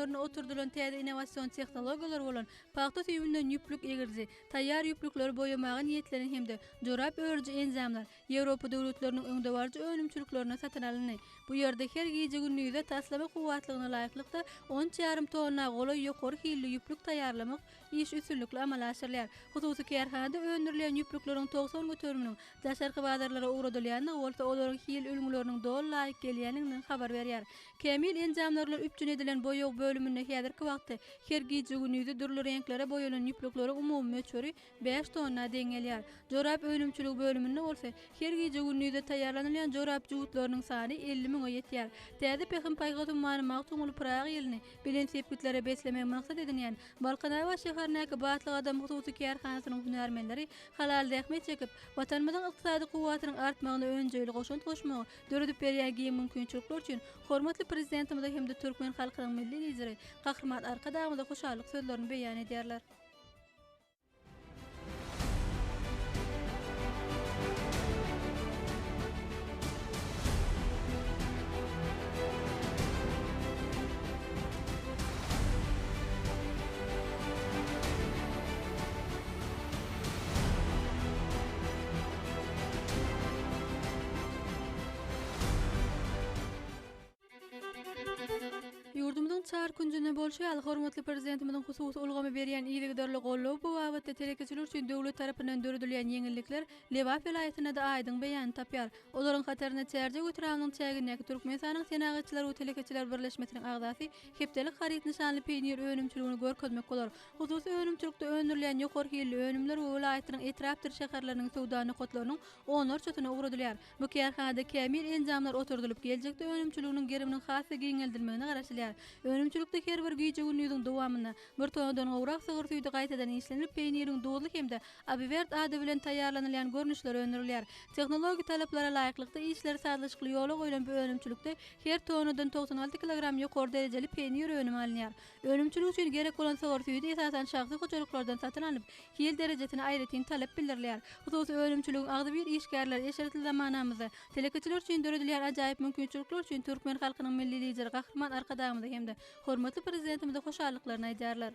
bölümlerinde oturdylan täze innowasion tehnologiýalar bolan pagta süýüminden ýüplük egiriji, taýýar ýüplükleri boýamaga niýetlenen hem-de jorap örüji enjamlar Ýewropa döwletleriniň öňdebaryjy önümçiliklerinde satyn alyndy. Bu ýerde her gije-gündizde taslama kuwwatlygyna laýyklykda on üç ýarym tonna golaý ýokary hilli ýüplük taýýarlamak işi üstünlikli amala aşyrylýar. Hususy kärhanada öndürilýän ýüplükleriň 90 göteriminiň daşarky bazarlara ugradylýandygy bolsa olaryň hil ülňüleriniň doly laýyk gelýändiginden habar berýär. Kämil enjamlar bilen üpjün edilen boýag bölüminde häzirki wagtda her gije-gündizde dürli reňklere boýalan ýüplükleriň umumy möçberi bäş tonna deň gelýär. Jorap önümçiligi bölüminde bolsa her gije-gündizde taýýarlanylýan jorap jübütleriniň sany 50 müňe ýetýär. Täze Pähim-paýhas ummany Magtymguly Pyragy ýylyny belent sepgitlere beslemegi maksat edinýän Balkanabat şäherindäki Batly gadam hususy kärhanasynyň hünärmenleri halal zähmet çekip, Watanymyzyň ykdysady kuwwatynyň artmagyna önjeýli goşant goşmagy döredip berýän giň mümkinçilikler üçin hormatly Prezidentimize hem-de türkmen halkynyň Milli Lideri Gahryman Arkadagymyza hoşallyk sözlerini beýan edýärler. Ýurdumyzyň çar künjünde bolşy ýaly, hormatly Prezidentimiziň hususy ulgama berýän yzygiderli goldawy bu babatda telekeçiler üçin döwlet tarapyndan döredilýän ýeňillikler Lebap welaýatynda-da aýdyň beýanyny tapýar. Olaryň hatarynda Çärjew etrabynyň çägindäki Türkmenistanyň Senagatçylar we telekeçiler birleşmesiniň agzasy Hepdelik haryt nyşanly peýnir önümçiligini görkezmek bolar. Hususy önümçilikde öndürilýän ýokary hilli önümler we welaýatynyň etrapdyr şäherleriniň söwda nokatlarynyň onlarçasyna ugradylýar. Bu kärhanada kämil enjamlar oturdylyp, geljekde önümçiliginiň geriminiň has-da giňeldilmegine garaşylýar. Önümçilikde her bir gije-gündiziň dowamynda bir tonnadan gowrak sygyr süýdi gaýtadan işlenilip, peýniriň duzly hem-de Abiwerd ady bilen taýýarlanylýan görnüşleri öndürilýär. Tehnologik talaplara laýyklykda işleri sazlaşykly ýola goýlan bu önümçilikde her tonnadan 96 kilogram ýokary derejeli peýnir önümi alynýar. Önümçilik üçin gerek bolan sygyr süýdi esasan şahsy hojalyklardan satyn alnyp, hil derejesine aýratyn talap bildirilýär. Hususy önümçiligiň agzybir işgärleri eşretli zamanamyzda telekeçiler üçin döredilýän ajaýyp mümkinçilikler üçin türkmen halkynyň Milli Lideri Gahryman Arkadagymyza hem-de hormatly Prezidentimize hoşallyklaryny aýdýarlar.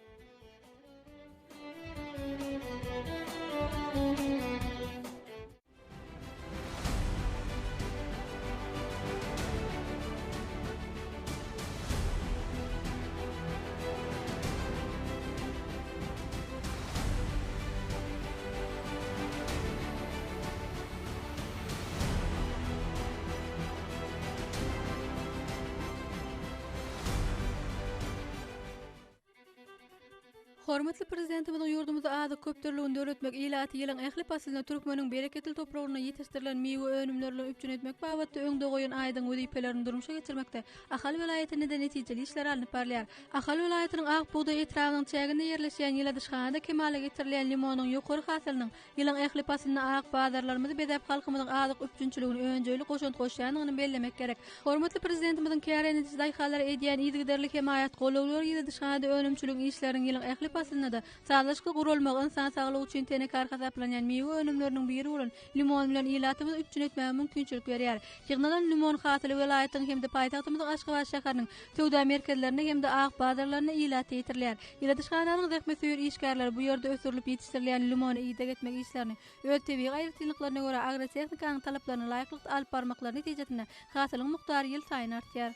Hormatly Prezidentimiziň ýurdumyzda azyk köpdürlüligini döretmek, ilaty ýylyň ähli paslynda türkmeniň bereketli topragynda ýetişdirilen miwe önümleri bilen üpjün etmek babatda öňde goýan aýdyň wezipelerini durmuşa geçirmekde Ahal welaýatynda-da netijeli işler alnyp barylýar. Ahal welaýatynyň Ak bugdaý etrabynyň çäginde ýerleşýän ýyladyşhanada kemala getirilýän limonyň ýokary hasylynyň Ýylyň ähli paslynda ak bazarlarymyzy bezäp, halkymyzyň azyk üpjünçiligine önjeýli goşant goşýandygyny bellemek gerek. Hormatly Prezidentimiziň kärendeçi daýhanlara edýän yzygiderli hemaýat gollawlary ýyladyşhanada önümçiligiň işleriniň ýylyň ähli paslynda-da sazlaşykly guralmagy ynsan saglygy üçin tenekar hasaplanýan miwe önümleriniň biri bolan limon bilen ilatymyzy üpjün etmäge mümkinçilik berýär. Ýygnalan limon hasyly welaýatyň hem-de paýtagtymyzyň Aşgabat şäheriniň söwda merkezlerinde hem-de ak bazarlarynda ilata ýetirilýär. Ýyladyşhananyň zähmetsöýer işgärleri bu ýerde ösdürilip ýetişdirilýän limony ideg etmek işlerini öz tebigy aýratynlyklaryna görä agrotehnikanyň talaplaryna laýyklykda alyp barmaklary netijesinde hasylyň mukdary ýylsaýyn artýar.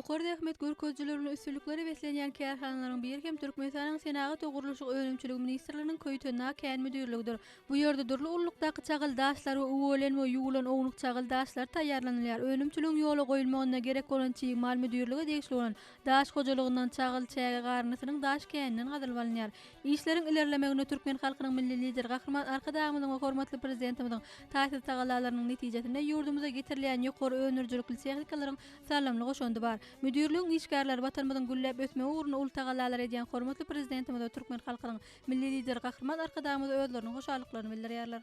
Ýokary zähmet görkezijileri bilen üstünliklere beslenýän kärhanalaryň biri hem Türkmenistanyň Senagat we gurluşyk önümçiligi ministrliginiň Köýtendag kän müdirligidir. Bu ýerde dürli ululykdaky çagyl daşlar we üwelen we ýuwulan ownuk çagyl daşlar taýýarlanylýar. Önümçiligiň ýola goýulmagynda gerek bolan çig mal müdirlige degişli bolan daş hojalygyndan çagyl çäge garyndysynyň daş käninden gazylyp alynýar. Işleriň ilerlemeginde türkmen halkynyň Milli Lideri Gahryman Arkadagymyzyň we hormatly Prezidentimiziň taýsyz tagallalarynyň netijesinde ýurdumyza getirilýän ýokary öndürijilikli tehnikalaryň saldamly goşandy bar. Müdirligiň işgärleri Watanymyzyň gülläp ösmegi ugrunda uly tagallalar edýän hormatly Prezidentimize we türkmen halkynyň Milli Lideri Gahryman Arkadagymyza özleriniň hoşallyklaryny bildirýärler.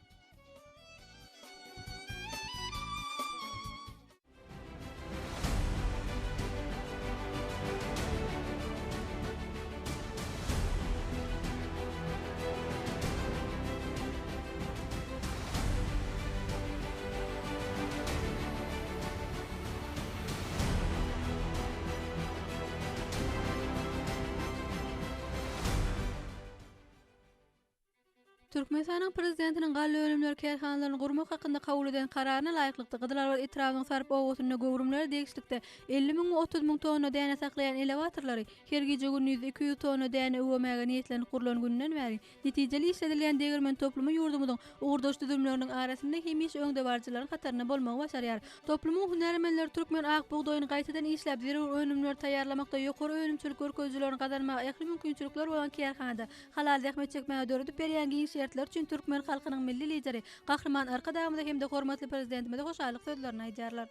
Türkmenistanyň Prezidentiniň galla önümleri kärhanalaryny gurmak hakynda kabul eden Kararyna laýyklykda, Gyzylarbat etrabynyň Sarp obasynda göwrümleri degişlikde 50 müň we 30 müň tonna däne saklaýan elewatorlary her gije-gündiz 200 tonna däne üwemäge niýetlenip gurlan günden bäri Netijeli işledilýän degirmen toplumy ýurdumyzyň ugurdaş düzümleriniň arasynda hemişe öňdebaryjylaryň hatarynda bolmagy başarýar. Toplumyň hünärmenleri türkmen ak bugdaýyny gaýtadan işläp, zerur önümleri taýýarlamakda ýokary önümçilik görkezijilerini gazanmaga ähli mümkinçilikler bolan kärhanada halal zähmet çekmäge döredip berýän giň şertler üçin türkmen halkynyň Milli Lideri Gahryman Arkadagymyza hem-de hormatly Prezidentimize hoşallyk sözlerini aýdýarlar.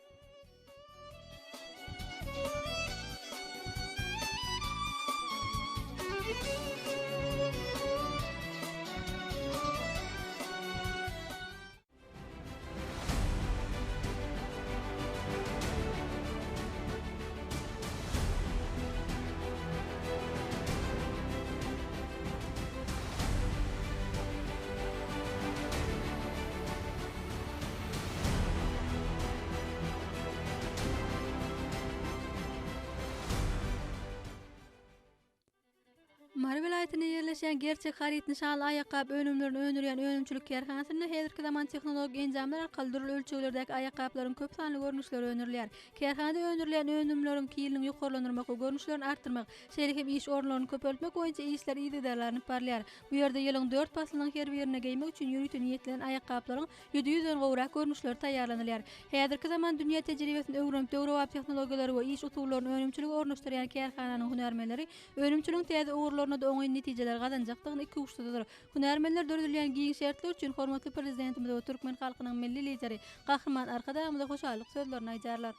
Mary welaýatynda ýerleşýän Gerçek haryt nyşanly aýakgap önümlerini öndürýän önümçilik kärhanasynda häzirki zaman tehnologik enjamlar arkaly dürli ölçeglerdäki aýakgaplaryň köp sanly görnüşleri öndürilýär. Kärhanada öndürilýän önümleriň hiliniň ýokarlandyrmak we görnüşlerini artdyrmak, şeýle hem iş orunlaryny köpeltmek boýunça işler yzygiderli alnyp barylýar. Bu ýerde ýylyň dört paslynyň her birinde geýmek üçin ýörite niýetlenen aýakgaplaryň 700-den gowrak görnüşleri taýýarlanylýar. Häzirki zaman dünýä tejribesini öwrenip, döwrebap tehnologiýalary we iş usullaryny önümçilige ornaşdyrýan kärhananyň hünärmenleri önümçiligiň täze ugurlarynda-da oňyn netijeleri gazanjakdygyny ikuçsuzdyr. Hünärmenler döredilýän giň şertler üçin hormatly Prezidentimize we türkmen halkynyň Milli Lideri Gahryman Arkadagymyza hoşallyk sözlerini aýdýarlar.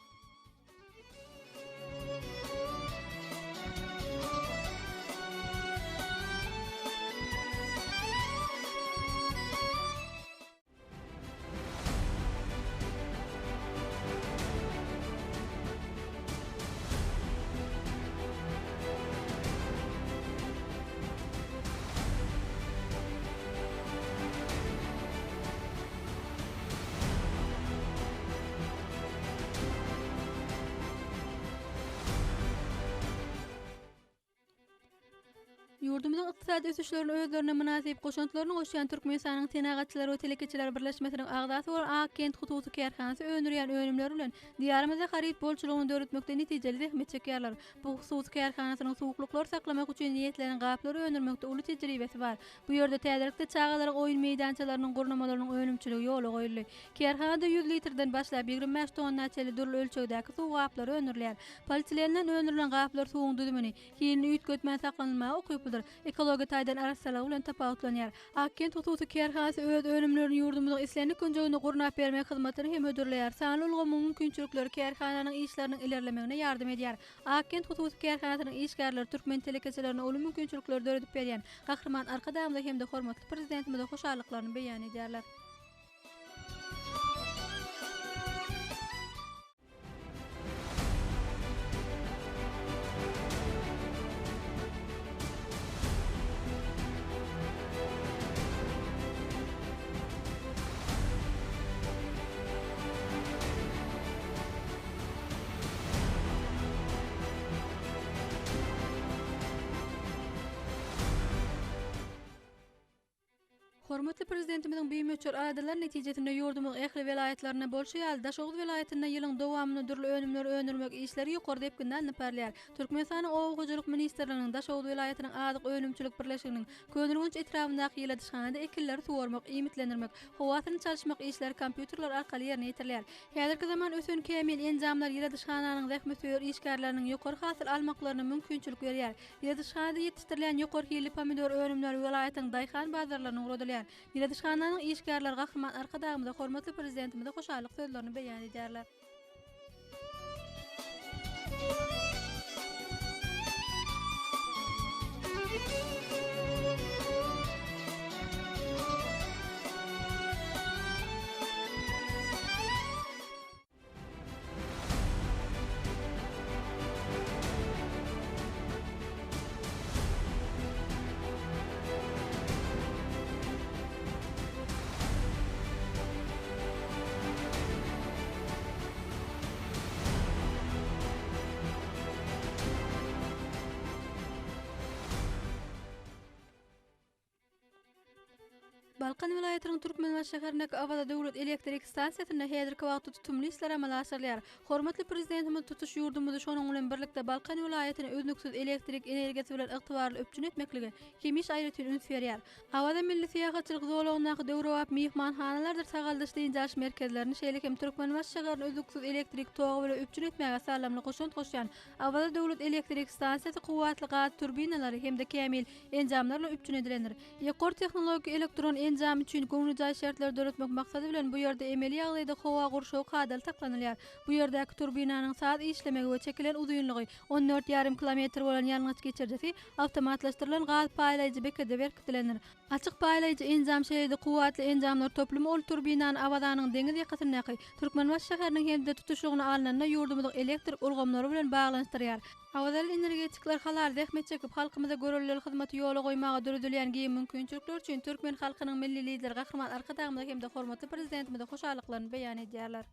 Ýurdumyzyň ykdysady ösüşlerine özlerine mynasyp goşantlaryny goşýan Türkmenistanyň Senagatçylar we telekeçiler birleşmesiniň agzasy bolan Ak kent hususy kärhanasy öndürýän önümleri bilen Diýarymyzda haryt bolçulygyny döretmekde netijeli zähmet çekýärler. Bu hususy kärhanasynyň suwuklyklary saklamak üçin niýetlenen gaplary öndürmekde uly tejribesi bar. Bu ýerde täzelikde çagalaryň oýun meýdançalarynyň gurnamalarynyň önümçiligi ýola goýuldy. Kärhanada 100 litrden başlap, 25 tonna çenli dürli ölçegdäki suw gaplary öndürilýär. Polietilenden öndürilen gaplar suwuň düzümini, hilini üýtgetmän saklanylmaga ukyplydyr, ekologiýa taýdan arassalygy bilen tapawutlanýar. Ak kent hususy kärhanasy öz önümlerini ýurdumyzyň islendik künjeginde gurnap bermek hyzmatyny hem hödürleýär. Sanly ulgamyň mümkinçilikleri kärhananyň işleriniň ilerlemegine ýardam edýär. Ak kent hususy kärhanasynyň işgärleri türkmen telekeçilerine uly mümkinçilikleri döredip berýän Gahryman Arkadagymyza hem-de hormatly Prezidentimize hoşallyklaryny beýan edýärler. Hormatly Prezidentimiziň bimöçber aladalary netijesinde ýurdumyzyň ähli welaýatlarynda bolşy ýaly, Daşoguz welaýatynda ýylyň dowamynda dürli önümleri öndürmek işleri ýokary depginde alnyp barylýar. Türkmenistanyň Oba hojalyk ministrliginiň Daşoguz welaýatynyň Azyk önümçilik birleşiginiň Köneürgenç etrabyndaky ýyladyşhanada ekinleri suwarmak, iýmitlendirmek, howasyny çalyşmak işleri kompýuterler arkaly ýerine ýetirilýär. Häzirki zaman ösen kämil enjamlar ýyladyşhananyň zähmetsöýer işgärleriniň ýokary hasyl almaklaryna mümkinçilik berýär. Ýyladyşhanada ýetişdirilýän ýokary hilli pomidor önümleri welaýatyň daýhan bazarlaryna ugradylýar. Ýyladyşhananyň işgärleri Gahryman Arkadagymyza, hormatly Prezidentimize hoşallyk sözlerini beýan edýärler. Balkan welaýatynyň Türkmenbaşy şäherindäki Awaza döwlet elektrik stansiýasynda häzirki wagtda tutumly işler amala aşyrylýar. Hormatly Prezidentimiz tutuş ýurdumyzy şonuň bilen birlikde Balkan welaýatyny üznüksiz elektrik energiýasy bilen ygtybarly üpjün etmeklige hemişe aýratyn üns berýär. Awaza milli syýahatçylyk zolagyndaky döwrebap myhmanhanalardyr sagaldyş-dynç alyş merkezlerini, şeýle hem Türkmenbaşy şäherini üznüksiz elektrik togy bilen üpjün etmäge saldamly goşant goşýan Awaza döwlet elektrik stansiýasy kuwwatly gaz turbinalary hem-de kämil enjamlar bilen üpjün edilendir. Ýokary tehnologik elektron enjam üçin göwnejaý şertleri döretmek maksady bilen bu ýerde emeli ýagdaýda howa gurşawy kadaly saklanylýar. Bu ýerdäki turbinanyň saz işlemegi we çekilen uzynlygy 14 ýarym kilometr bolan ýangyç geçirijisi awtomatlaşdyrylan gaz paýlaýjy bekede berkidilendir. Açyk paýlaýjy enjam şeýle-de kuwwatly enjamlar toplumy ol turbinany Awazanyň deňiz ýakasyndaky Türkmenbaşy şäheriniň hem-de tutuşlygyna alnanda ýurdumyzyň elektrik ulgamlary bilen baglanyşdyrýar. Awazaly energetikler halal zähmet çekip, halkymyza görelleli hyzmaty ýola goýmaga döredilýän giň mümkinçilikler üçin türkmen halkynyň Milli Lideri Gahryman Arkadagymyza hem-de hormatly Prezidentimize hoşallyklaryny beýan edýärler.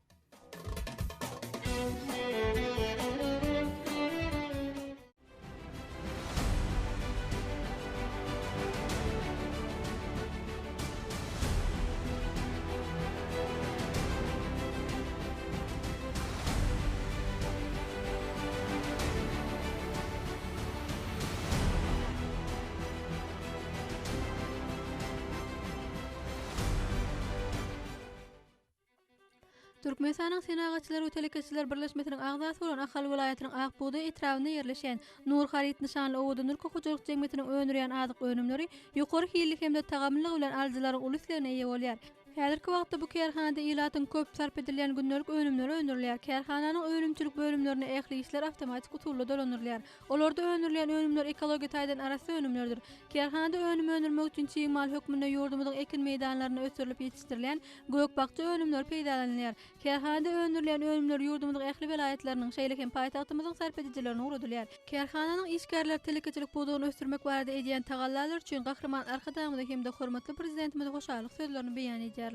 Türkmenistanyň Senagatçylar we telekeçiler birleşmesiniň agzasy bolan Ahal welaýatynyň Ak bugdaý etrabynda ýerleşýän Nur haryt nyşanly Owadan ülke hojalyk jemgyýetiniň öndürýän azyk önümleri ýokary hilli hem-de tagamlylygy bilen alyjylaryň uly islegine eýe bolýar. Häzirki wagtda bu kärhanada ilatyň köp sarp edilýän gündelik önümleri öndürilýär. Kärhananyň önümçilik bölümlerinde ähli işler awtomatik usulda dolandyrylýar. Olarda öndürilýän önümler ekologiýa taýdan arassa önümlerdir. Kärhanada önüm öndürmek üçin çig mal hökmünde ýurdumyzyň ekin meýdanlarynda ösdürilip ýetişdirilýän gök-bakja önümleri peýdalanylýar. Kärhanada öndürilýän önümler ýurdumyzyň ähli welaýatlarynyň, şeýle hem paýtagtymyzyň sarp edijilerine ugradylýar. Kärhananyň işgärleri telekeçilik pudagyny ösdürmek barada edýän tagallalary üçin Gahryman Arkadagymyza hem-de hormatly Prezidentimize hoşallyk sözlerini beýan edýärler.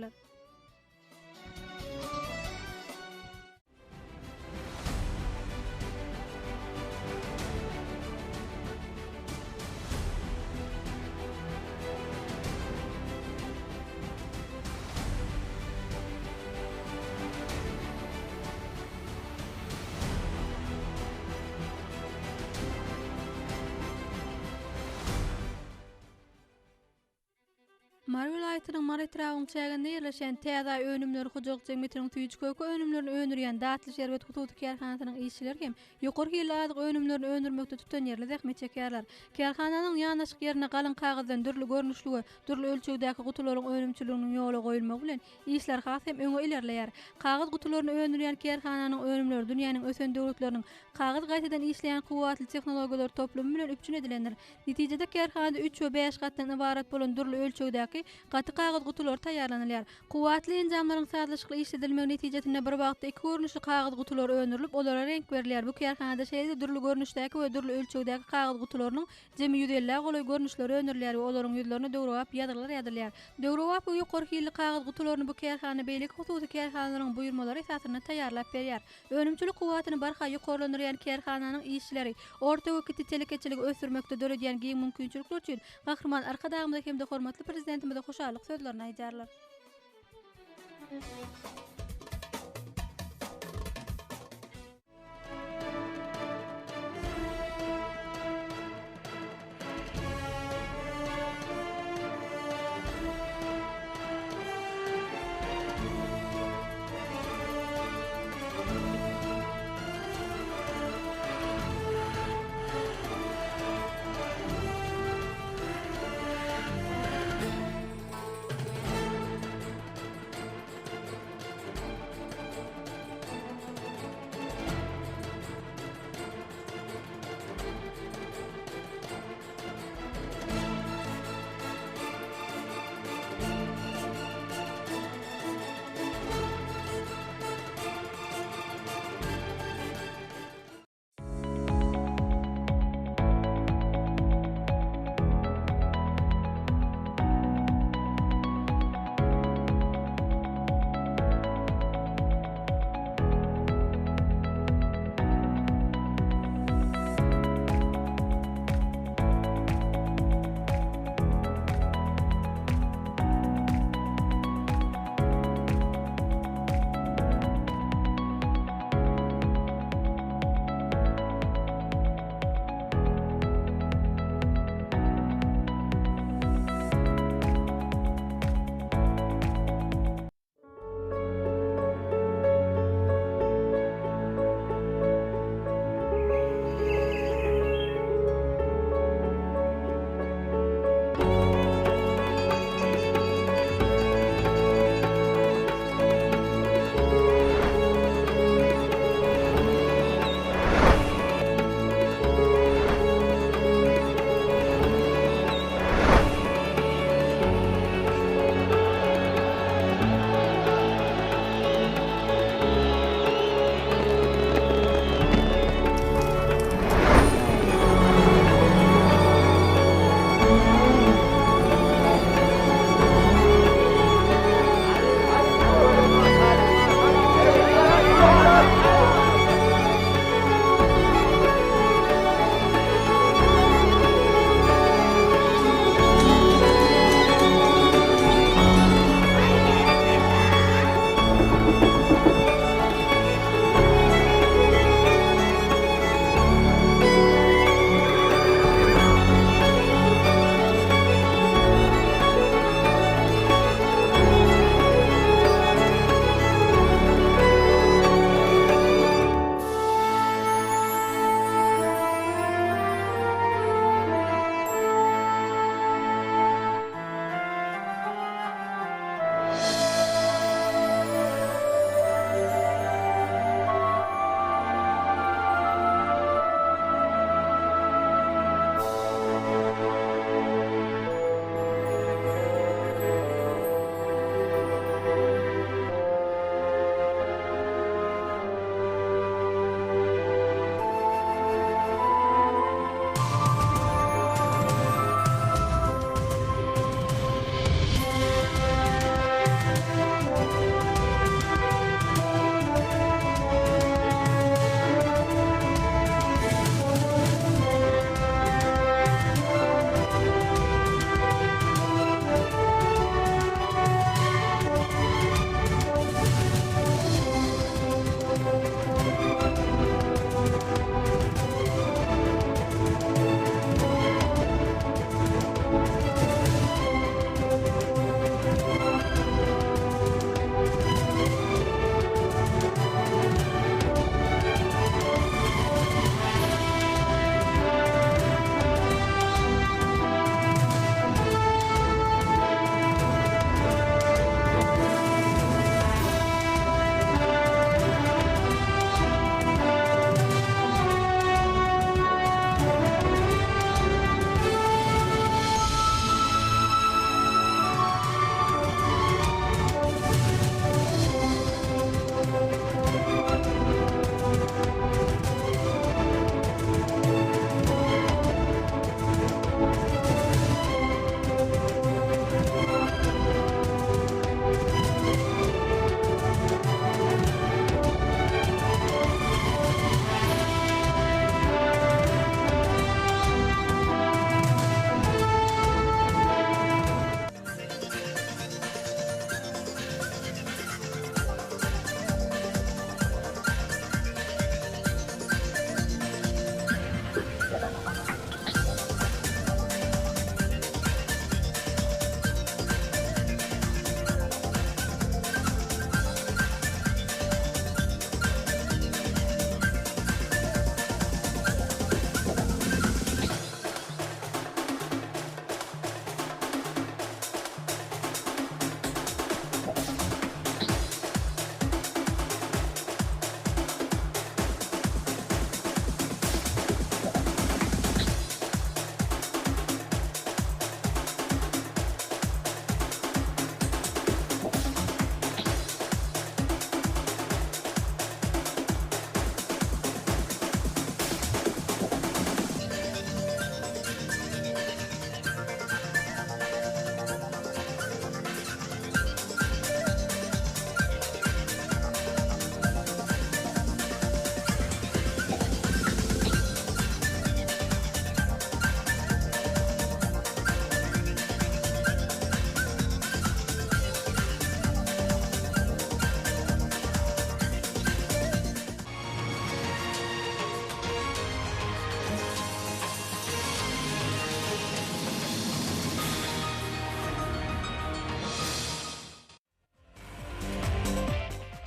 Mary welaýatynyň Mary etrabynyň çäginde ýerleşýän Täze Aý önümleri hojalyk jemgyýetiniň süýji-köke önümlerini öndürýän Datly şerbet hususy kärhanasynyň işçileri hem ýokary hilli azyk önümlerini öndürmekde tutanýerli zähmet çekýärler. Kärhananyň ýanaşyk ýerinde galyň kagyzdan dürli görnüşli we dürli ölçegdäki gutularyň önümçiliginiň ýola goýulmagy bilen işler has hem öňe ilerleýär. Kagyz gutularyny öndürýän kärhananyň önümleri dünýäniň ösen döwletleriniň kagyz gaýtadan işleýän kuwwatly tehnologiýalar toplumy bilen üpjün edilendir. Netijede kärhanada üç we bäş gatdan ybarat bolan dürli ölçegdäki gaty kagyz gutulary taýýarlanylýar. Kuwwatly enjamlaryň sazlaşykly işledilmegi netijesinde bir wagtda iki görnüşli kagyz gutulary öndürilip, olara reňk berilýär. Bu kärhanada şeýle-de dürli görnüşdäki we dürli ölçegdäki kagyz gutularynyň jemi 150-ä golaý görnüşleri öndürilýär we olaryň ýüzlerine döwrebap ýazgylar ýazylýar. Döwrebap we ýokary hilli kagyz gutularyny bu kärhana beýleki hususy kärhanalaryň buýurmalary esasynda taýýarlap berýär. Önümçilik kuwwatyny barha ýokarlandyrýan kärhananyň işçileri orta we kiçi telekeçiligi ösdürmekde döredýän giň mümkinçilikler üçin Gahryman Arkadagymyza hem-de hormatly Prezidentimize hoşallyk. hoşallyk sözlerini aýdýarlar.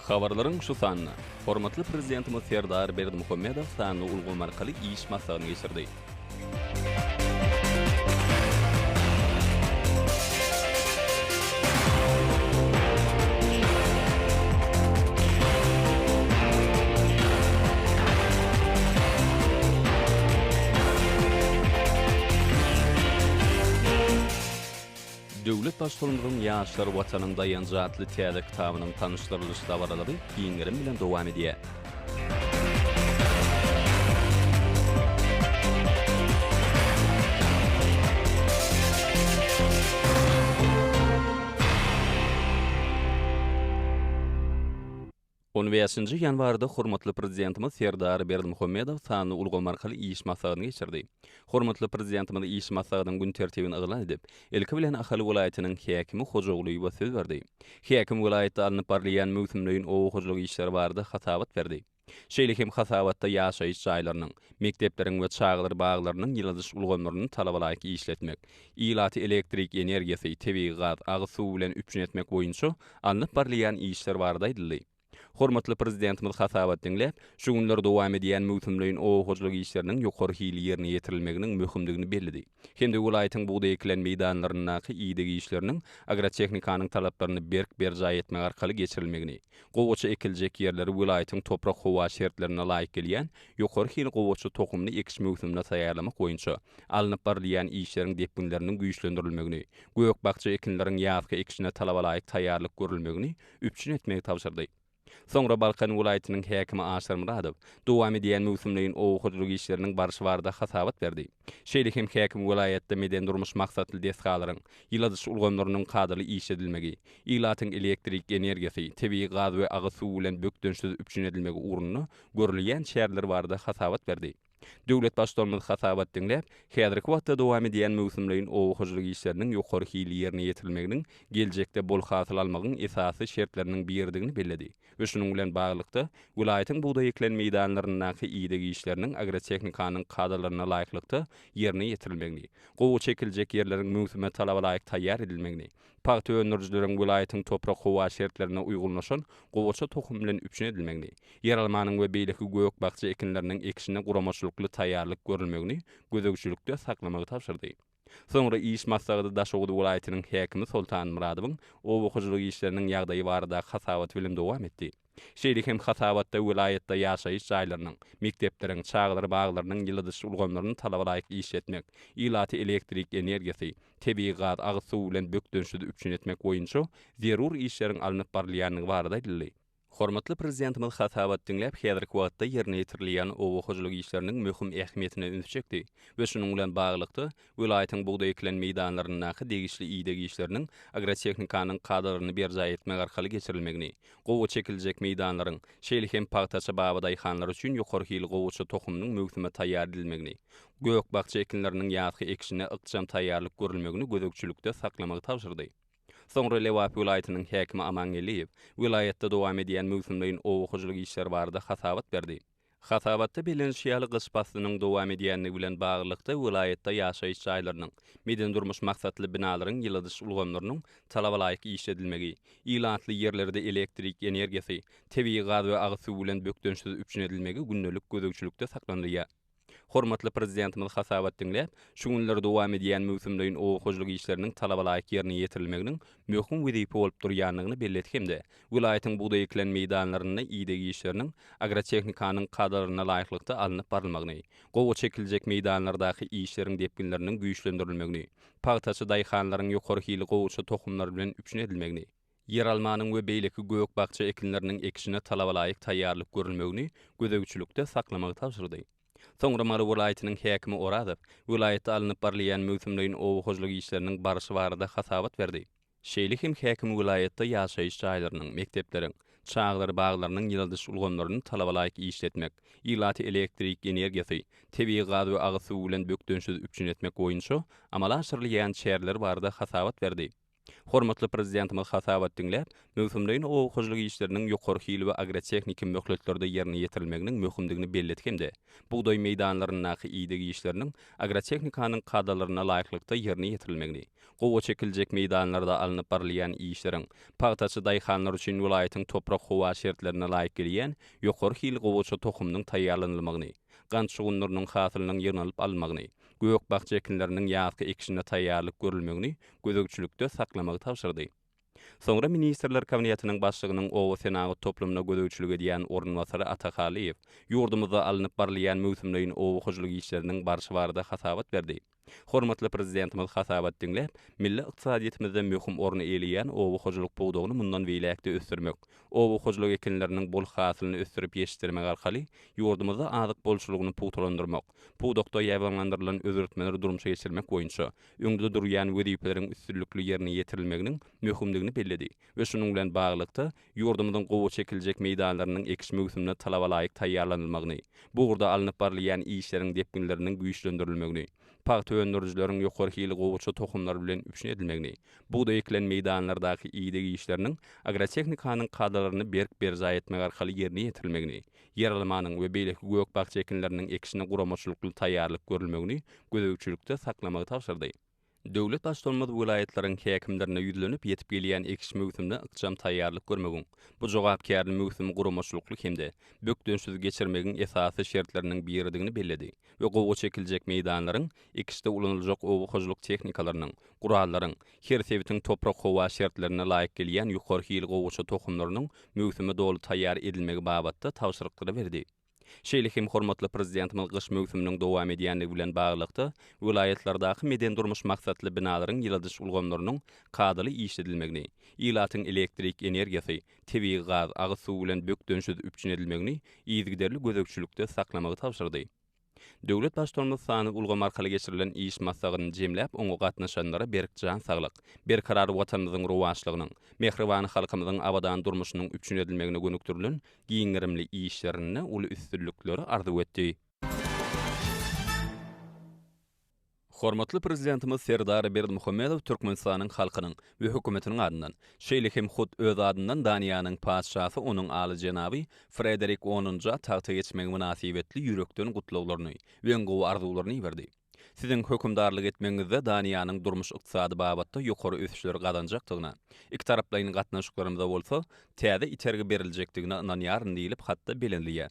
Habarlaryň şu sanynda hormatly Prezidentimiz Serdar Berdimuhamedow sanly ulgam arkaly iş maslahatyny geçirdi. Döwlet Baştutanymyzyň Ýaşlar Watanyň daýanjy atly täze kitabynyň tanyşdyrylyş dabaralary giň gerim bilen dowam edýär. On bäşinji ýanwarda hormatly Prezidentimiz Serdar Berdimuhamedow sanly ulgam arkaly iş maslahatyny geçirdi. Hormatly Prezidentimiz iş maslahatynyň gün tertibini yglan edip, ilki bilen Ahal welaýatynyň häkimi Hojagulyýewe söz berdi. Häkim welaýatda alnyp barylýan möwsümleýin oba hojalyk işleri barada hasabat berdi. Şeýle hem hasabatda ýaşaýyş jaýlarynyň, mekdepleriň we çagalar baglarynyň ýyladyş ulgamlaryny talabalaýyk işletmek, ilaty elektrik energiýasy, tebigy gaz, agyz suwy bilen üpjün etmek boýunça alnyp barylýan işler barada aýdyldy. Hormatly Prezidentimiz hasabat diňläp, şu günler dowam edýän möwsümleýin oba hojalyk işleriniň ýokary hilli ýerine ýetirilmeginiň möhümdigini belledi hem-de welaýatyň bugdaý ekilen meýdanlaryndaky ideg işleriniň agrotehnikanyň talaplaryny berk berjaý etmek arkaly geçirilmegini, gowaça ekiljek ýerleri welaýatyň toprak-howa şertlerine laýyk gelýän ýokary hili gowaça tohumyny ekiş möwsümine taýýarlamak boýunça alnyp barylýan işleriň depginleriniň güýçlendirilmegini, gök-bakja ekinleriň ýazky ekişine talabalaýyk taýýarlyk görülmegini üpjün etmegi tabşyrdy. Soňra Balkan welaýatynyň häkimi Aşyr Myradow dowam edýän möwsümleýin oba hojalyk işleriniň barşy barada hasabat berdi. Şeýle hem häkim welaýatda medeni-durmuş maksatly desgalaryň, ýyladyş ulgamlarynyň kadaly işledilmegi, ilatyň elektrik energiýasy, tebigy gaz we agyz suwy bilen bökdençsiz üpjün edilmegi ugrunda görülýän çäreler barada hasabat berdi. Döwlet Baştutanymyz hasabat diňläp, häzirki wagtda dowam edýän möwsümleýin oba hojalyk işleriniň ýokary hilli ýerine ýetirilmeginiň geljekde bol hasyl almagyň esasy şertleriniň biridigini belledi we şunuň bilen baglylykda, welaýatyň bugdaý ekilen meýdanlaryndaky ideg işleriniň agrotehnikanyň kadalaryna laýyklykda ýerine ýetirilmegini, gowaça ekiljek ýerleriň möwsüme talabalaýyk taýýar edilmegini, Pagta öndürijileriň welaýatyň toprak-howa şertlerine uýgunlaşan gowaça tohumy bilen üpjün edilmegini, ýeralmanyň we beýleki gök-bakja ekinleriniň ekişine guramaçylykly taýýarlyk görülmegini gözegçilikde saklamagy tabşyrdy. Soňra iş maslahaty Daşoguz welaýatynyň häkimi Soltan Myradowyň oba hojalyk işleriniň ýagdaýy baradaky hasabaty bilen dowam etdi. Şeýle hem hasabatda welaýatda ýaşaýyş jaýlarynyň, mekdepleriň, çagalar baglarynyň ýyladyş ulgamlaryny talabalaýyk işletmek, ilaty elektrik energiýasy, tebigy gaz, agyz suwy bilen bökdençsiz üpjün etmek boýunça zerur işleriň alnyp barylýandygy barada aýdyldy. Hormatly Prezidentimiz hasabat diňläp, häzirki wagtda ýerine ýetirilýän oba hojalyk işleriniň möhüm ähmiýetine ünsi çekdi we şunuň bilen baglylykda, Welaýatyň bugdaý ekilen meýdanlaryndaky degişli ideg işleriniň agrotehnikanyň kadalaryny berjaý etmek arkaly geçirilmegini, gowaça ekiljek meýdanlaryň, şeýle hem pagtaçy babadaýhanlar üçin ýokary hili gowaça tohumynyň möwsüme taýýar edilmegini, gök-bakja ekinleriniň ýazky ekişine ykjam taýýarlyk görülmegini gözegçilikde saklamagy tabşyrdy. Soňra Lebap welaýatynyň häkimi Aman Geldiýew welaýatda dowam edýän möwsümleýin oba hojalyk işleri barada hasabat berdi. Hasabatda bellenişi ýaly, gyş paslynyň dowam edýändigi bilen baglylykda, welaýatda ýaşaýyş jaýlarynyň, medeni-durmuş maksatly binalaryň ýyladyş ulgamlarynyň talabalaýyk işledilmegi, ilatly ýerlerde elektrik energiýasy, tebigy gaz we agyz suwy bilen bökdençsiz üpjün edilmegi gündelik gözegçilikde saklanylýar. Hormatly Prezidentimiz hasabat diňläp, şu günler dowam edýän möwsümleýin oba hojalyk işleriniň talabalaýyk ýerine ýetirilmeginiň möhüm wezipe bolup durýandygyny belledi hem-de welaýatyň bugdaý ekilen meýdanlarynda ideg işleriniň agrotehnikanyň kadalaryna laýyklykda alnyp barylmagyny, gowaça ekiljek meýdanlardaky işleriň depginleriniň güýçlendirilmegini, pagtaçy daýhanlaryň ýokary hili gowaça tohumlary bilen üpjün edilmegini, ýeralmanyň we beýleki gök-bakja ekinleriniň ekişine talabalaýyk taýýarlyk görülmegini gözegçilikde saklamagy tabşyrdy. Soňra Mary welaýatynyň häkimi Orazow welaýatda alnyp barylýan möwsümleýin oba hojalyk işleriniň barşy barada hasabat berdi. Şeýle hem häkim welaýatda ýaşaýyş jaýlarynyň, mekdepleriň, çagalar baglarynyň ýyladyş ulgamlaryny talabalaýyk işletmek, ilaty elektrik energiýasy, tebigy gaz we agyz suwy bilen bökdençsiz üpjün etmek boýunça amala aşyrylýan çäreler barada hasabat berdi. Hormatly Prezidentimiz hasabat diňläp, möwsümleýin oba hojalyk işleriniň ýokary hil we agrotehniki möhletlerde ýerine ýetirilmeginiň möhümdigini belledi hem-de bugdaý meýdanlaryndaky ideg işleriniň agrotehnikanyň kadalaryna laýyklykda ýerine ýetirilmegini, gowaça ekiljek meýdanlarda alnyp barylýan işleriň pagtaçy daýhanlar üçin welaýatyň toprak-howa şertlerine laýyk gelýän ýokary hil gowaça tohumynyň taýýarlanylmagyny, gant şugundyrynyň hasylynyň ýygnalyp alynmagyny, gök-bakja ekinleriniň ýazky ekişine taýýarlyk görülmegini gözegçilikde saklamagy tabşyrdy. Soňra Ministrler Kabinetiniň Başlygynyň oba senagat toplumyna gözegçilik edýän orunbasary Ata Halyýew ýurdumyzda alnyp barylýan möwsümleýin oba hojalyk işleriniň barşy barada hasabat berdi. Hormatly Prezidentimiz hasabat diňläp, milli ykdysadyýetimizde möhüm orny eýeleýän oba hojalyk pudagyny mundan beýläk-de ösdürmek, oba hojalyk ekinleriniň bol hasylyny ösdürip ýetişdirmek arkaly ýurdumyzda azyk bolçulygyny pugtalandyrmak, pudakda ýaýbaňlandyrylan özgertmeleri durmuşa geçirmek boýunça öňde durýan wezipeleriň üstünlikli ýerine ýetirilmeginiň möhümdigini belledi we şunuň bilen baglylykda, ýurdumyzyň gowaça ekiljek meýdanlarynyň ekiş möwsümine talabalaýyk taýýarlanylmagyny, bu ugurda alnyp barylýan işleriň depginleriniň güýçlendirilmegini, pagta öndürijileriň ýokary hili gowaça tohumlary bilen üpjün edilmegini, bugdaý ekilen meýdanlardaky ideg işleriniň agrotehnikanyň kadalaryny berk berjaý etmek arkaly ýerine ýetirilmegini, ýeralmanyň we beýleki gök-bakja ekinleriniň ekişine guramaçylykly taýýarlyk görülmegini gözegçilikde saklamagy tabşyrdy. Döwlet Baştutanymyz welaýatlaryň häkimlerine ýüzlenip, ýetip gelýän ekiş möwsümine ykjam taýýarlyk görmegiň, bu jogapkärli möwsümi guramaçylykly hem-de bökdençsiz geçirmegiň esasy şertleriniň biridigini belledi we gowaça ekiljek meýdanlaryň, ekişde ulanyljak oba hojalyk tehnikalarynyň, gurallaryň, her sebitiň toprak-howa şertlerine laýyk gelýän ýokary hili gowaça tohumlarynyň möwsüme doly taýýar edilmegi babatda tabşyryklary berdi. Şeýle hem hormatly Prezidentimiz gyş möwsüminiň dowam edýändigi bilen baglylykda, welaýatlardaky medeni-durmuş maksatly binalaryň ýyladyş ulgamlarynyň kadaly işledilmegini, ilatyň elektrik energiýasy, tebigy gaz, agyz suwy bilen bökdençsiz üpjün edilmegini yzygiderli gözegçilikde saklamagy tabşyrdy. Döwlet Baştutanymyz sanly ulgam arkaly geçirilen iş maslahatyny jemläp, oňa gatnaşanlara berk jan saglyk, berkarar Watanymyzyň rowaçlygynyň, mähriban halkymyzyň abadan durmuşynyň üpjün edilmegine gönükdirilen giň gerimli işlerinde uly üstünlikleri arzuw etdi. Hormatly Prezidentimiz Serdar Berdimuhamedow Türkmenistanyň halkynyň we Hökümetiniň adyndan, şeýle hem hut öz adyndan Daniýanyň Patyşasy Onuň Alyjenaby Frederik X-a tagta geçmegi mynasybetli ýürekden gutlaglaryny we iň gowy arzuwlaryny iberdi. Siziň hökümdarlyk etmegiňizde Daniýanyň durmuş-ykdysady babatda ýokary ösüşleri gazanjakdygyna, ikitaraplaýyn gatnaşyklarymyza bolsa täze itergi beriljekdigine ynanýaryn diýlip hatda bellenilýär.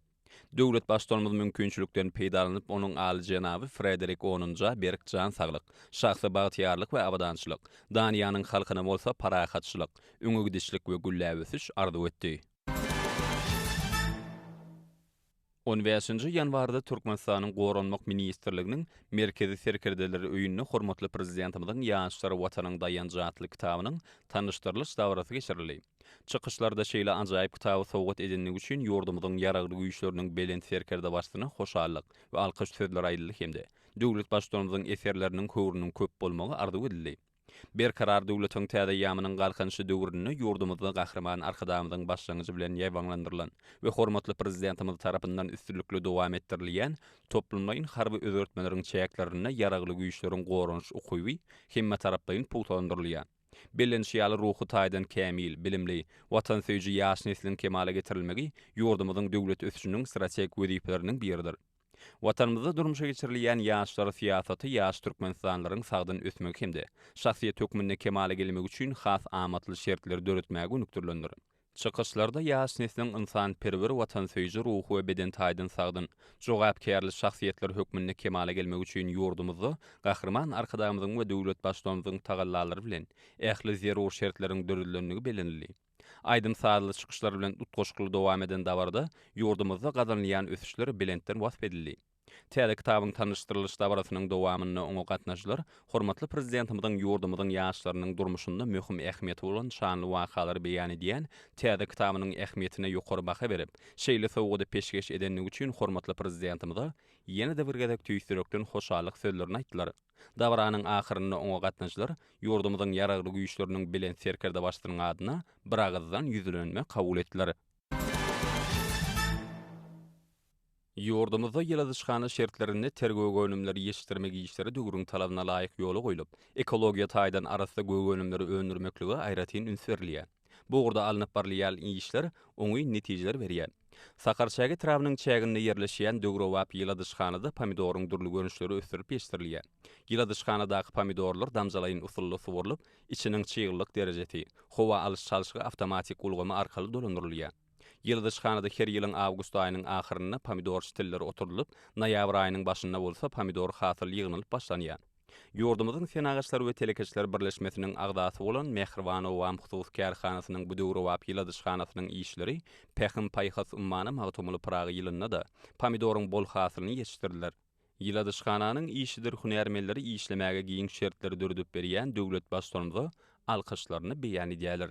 Döwlet Baştutanymyz mümkinçilikden peýdalanyp, onuň Alyjenaby Frederik X-a berk jan saglyk, şahsy bagtyýarlyk we abadançylyk, Daniýanyň halkyna bolsa parahatçylyk, öňe gidişlik we gülläp ösüş arzuw etdi. On bäşinji ýanwarda Türkmenistanyň Goranmak ministrliginiň Merkezi serkerdeler öýünde hormatly Prezidentimiziň Ýaşlar Watanyň daýanjy atly kitabynyň tanyşdyrylyş dabarasy geçirildi. Çykyşlarda şeýle ajaýyp kitaby sowgat edendigi üçin ýurdumyzyň Ýaragly Güýçleriniň Belent Serkerdebaşysyna hoşallyk we alkyş sözleri aýdyldy hem-de döwlet Baştutanymyzyň eserleriniň höwrüniň köp bolmagy arzuw edildi. Berkarar döwletiň täze eýýamynyň Galkynyşy döwründe ýurdumyzda Gahryman Arkadagymyzyň başlangyjy bilen ýaýbaňlandyrylan we hormatly Prezidentimiz tarapyndan üstünlikli dowam etdirilýän toplumlaýyn harby özgertmeleriň çäklerinde Ýaragly Güýçleriň goranyş ukyby hemmetaraplaýyn pugtalandyrylýar. Bellenişi ýaly, ruhy taýdan kämil, bilimli, watansöýüji ýaş nesliň kemala getirilmegi ýurdumyzyň döwlet ösüşiniň strategik wezipeleriniň biridir. Watanymyzda durmuşa geçirilýän ýaşlar syýasaty ýaş türkmenistanlylaryň sagdyn ösmegi hem-de şahsyýet hökmünde kemala gelmegi üçin has amatly şertleri döretmäge gönükdirilendir. Çykyşlarda ýaş nesliň ynsanperwer, watansöýüji, ruhy we beden taýdan sagdyn, jogapkärli şahsyýetler hökmünde kemala gelmegi üçin ýurdumyzda Gahryman Arkadagymyzyň we döwlet Baştutanymyzyň tagallalary bilen ähli zerur şertleriň döredilendigi bellenildi. Aýdym-sazly çykyşlar bilen utgaşykly dowam eden dabarada ýurdumyzda gazanylýan ösüşler belentden wasp edildi. Täze kitabyň tanyşdyrylyş dabarasynyň dowamynda oňa gatnaşyjylar hormatly Prezidentimiziň ýurdumyzyň ýaşlarynyň durmuşynda möhüm ähmiýeti bolan şanly wakalary beýan edýän täze kitabynyň ähmiýetine ýokary baha berip, şeýle sowgady peşgeş edendigi üçin hormatly Prezidentimize ýene-de bir gezek tüýs ýürekden hoşallyk sözlerini aýtdylar. Dabaranyň ahyrynda oňa gatnaşyjylar ýurdumyzyň Ýaragly Güýçleriniň Belent Serkerdebaşysynyň adyna biragyzdan ýüzlenme kabul etdiler. Ýurdumyzda ýyladyşhana şertlerinde ter gök önümleri ýetişdirmek işleri döwrüň talabyna laýyk ýola goýlup, ekologiýa taýdan arassa gök önümleri öndürmeklige aýratyn üns berilýär. Bu ugurda alnyp barylýan işler oňyn netijeleri berýär. Sakarçäge etrabynyň çäginde ýerleşýän döwrebap ýyladyşhanada pomidoryň dürli görnüşleri ösdürilip ýetişdirilýär. Ýyladyşhanadaky pomidorlar damjalaýyn usulda suwarylyp, içiniň çyglylyk derejesi, howa alyş-çalşygy awtomatik ulgamy arkaly dolandyrylýar. Ýyladyşhanada her ýylyň awgust aýynyň ahyrynda pomidor şitilleri oturdylyp, noýabr aýynyň başynda bolsa pomidor hasyly ýygnalyp başlanýar. Ýurdumyzyň Senagatçylar we telekeçiler birleşmesiniň agzasy bolan Mähriban obam hususy kärhanasynyň bu döwrebap ýyladyşhanasynyň işçileri Pähim-paýhas ummany Magtymguly Pyragy ýylynda-da pomidoryň bol hasylyny ýetişdirdiler. Ýyladyşhananyň işçidir hünärmenleri işlemäge giň şertleri döredip berýän döwlet Baştutanymyza alkyşlaryny beýan edýärler.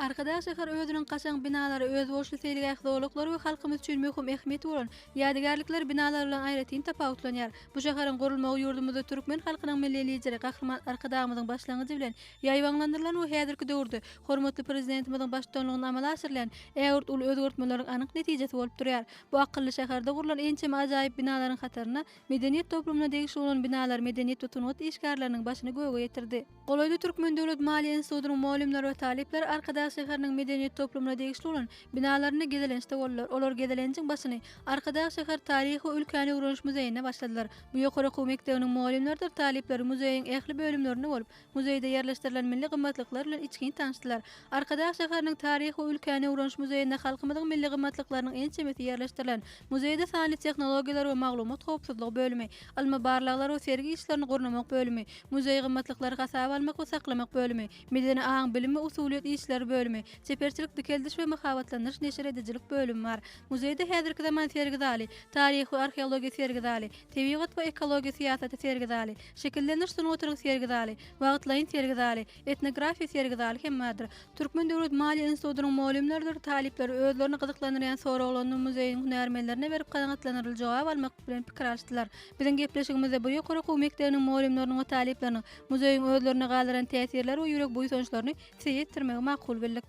Arkadag şäheri özüniň kaşaň binalary, özboluşly seýilgäh zolaklary we halkymyz üçin möhüm ähmiýeti bolan ýadygärlikler binalary bilen aýratyn tapawutlanýar. Bu şäheriň gurulmagy ýurdumyzda türkmen halkynyň Milli Lideri Gahryman Arkadagymyzyň başlangyjy bilen ýaýbaňlandyrylan we häzirki döwürde hormatly Prezidentimiziň baştutanlygynda amala aşyrylýan ägirt uly özgertmeleriň anyk netijesi bolup durýar. Bu akylly şäherde gurlan ençeme ajaýyp binalaryň hatarynda Medeniýet toplumyna degişli bolan binalar medeniýet we sungat işgärleriniň başyny göge ýetirdi. Golaýda Türkmen döwlet maliýe institutynyň mugallymlary we talyplary Arkadag şäheriniň medeniýet toplumyna degişli bolan binalarynda gezelençde boldular. Olar gezelenjiň başyny Arkadag şäher taryhy we ülkäni öwreniş muzeýinde başladylar. Bu ýokary okuw mekdebiniň mugallymlarydyr talyplary muzeýiň ähli bölümlerinde bolup, Muzeýde ýerleşdirilen milli gymmatlyklar bilen içgin tanyşdylar. Arkadag şäheriniň Taryhy we ülkäni öwreniş muzeýinde halkymyzyň milli gymmatlyklarynyň ençemesi ýerleşdirilen. Muzeýde sanly tehnologiýalar we maglumat howpsuzlygy bölümi, ylmy barlaglar we sergi işlerini gurnamak bölümi, muzeý gymmatlyklary hasaba almak we saklamak bölümi, medeni aň-bilim we usulyýet işleri bölümi, çeperçilik dikeldiş we mahabatlandyryş neşir edijilik bölümi bar. Muzeýde häzirki zaman sergi zaly, taryhy we arheologiýa sergi zaly, Tebigat we ekologiýa syýasaty sergi zaly, Şekillendiriş sungatynyň sergi zaly, Wagtlaýyn sergi zaly, Etnografiýa sergi zaly hem bardyr. Türkmen döwlet maliýe institutynyň mugallymlarydyr talyplary özlerini gyzyklandyrýan soraglaryny muzeýiň hünärmenlerine berip kanagatlanarly jogap almak bilen pikir alyşdylar. Biziň gepleşigimizde bu ýokary okuw mekdebiniň mugallymlarynyň we talyplarynyň muzeýiň özlerinde galdyran täsirleri we ýürek buýsançlaryny size ýetirmegi makul bildik.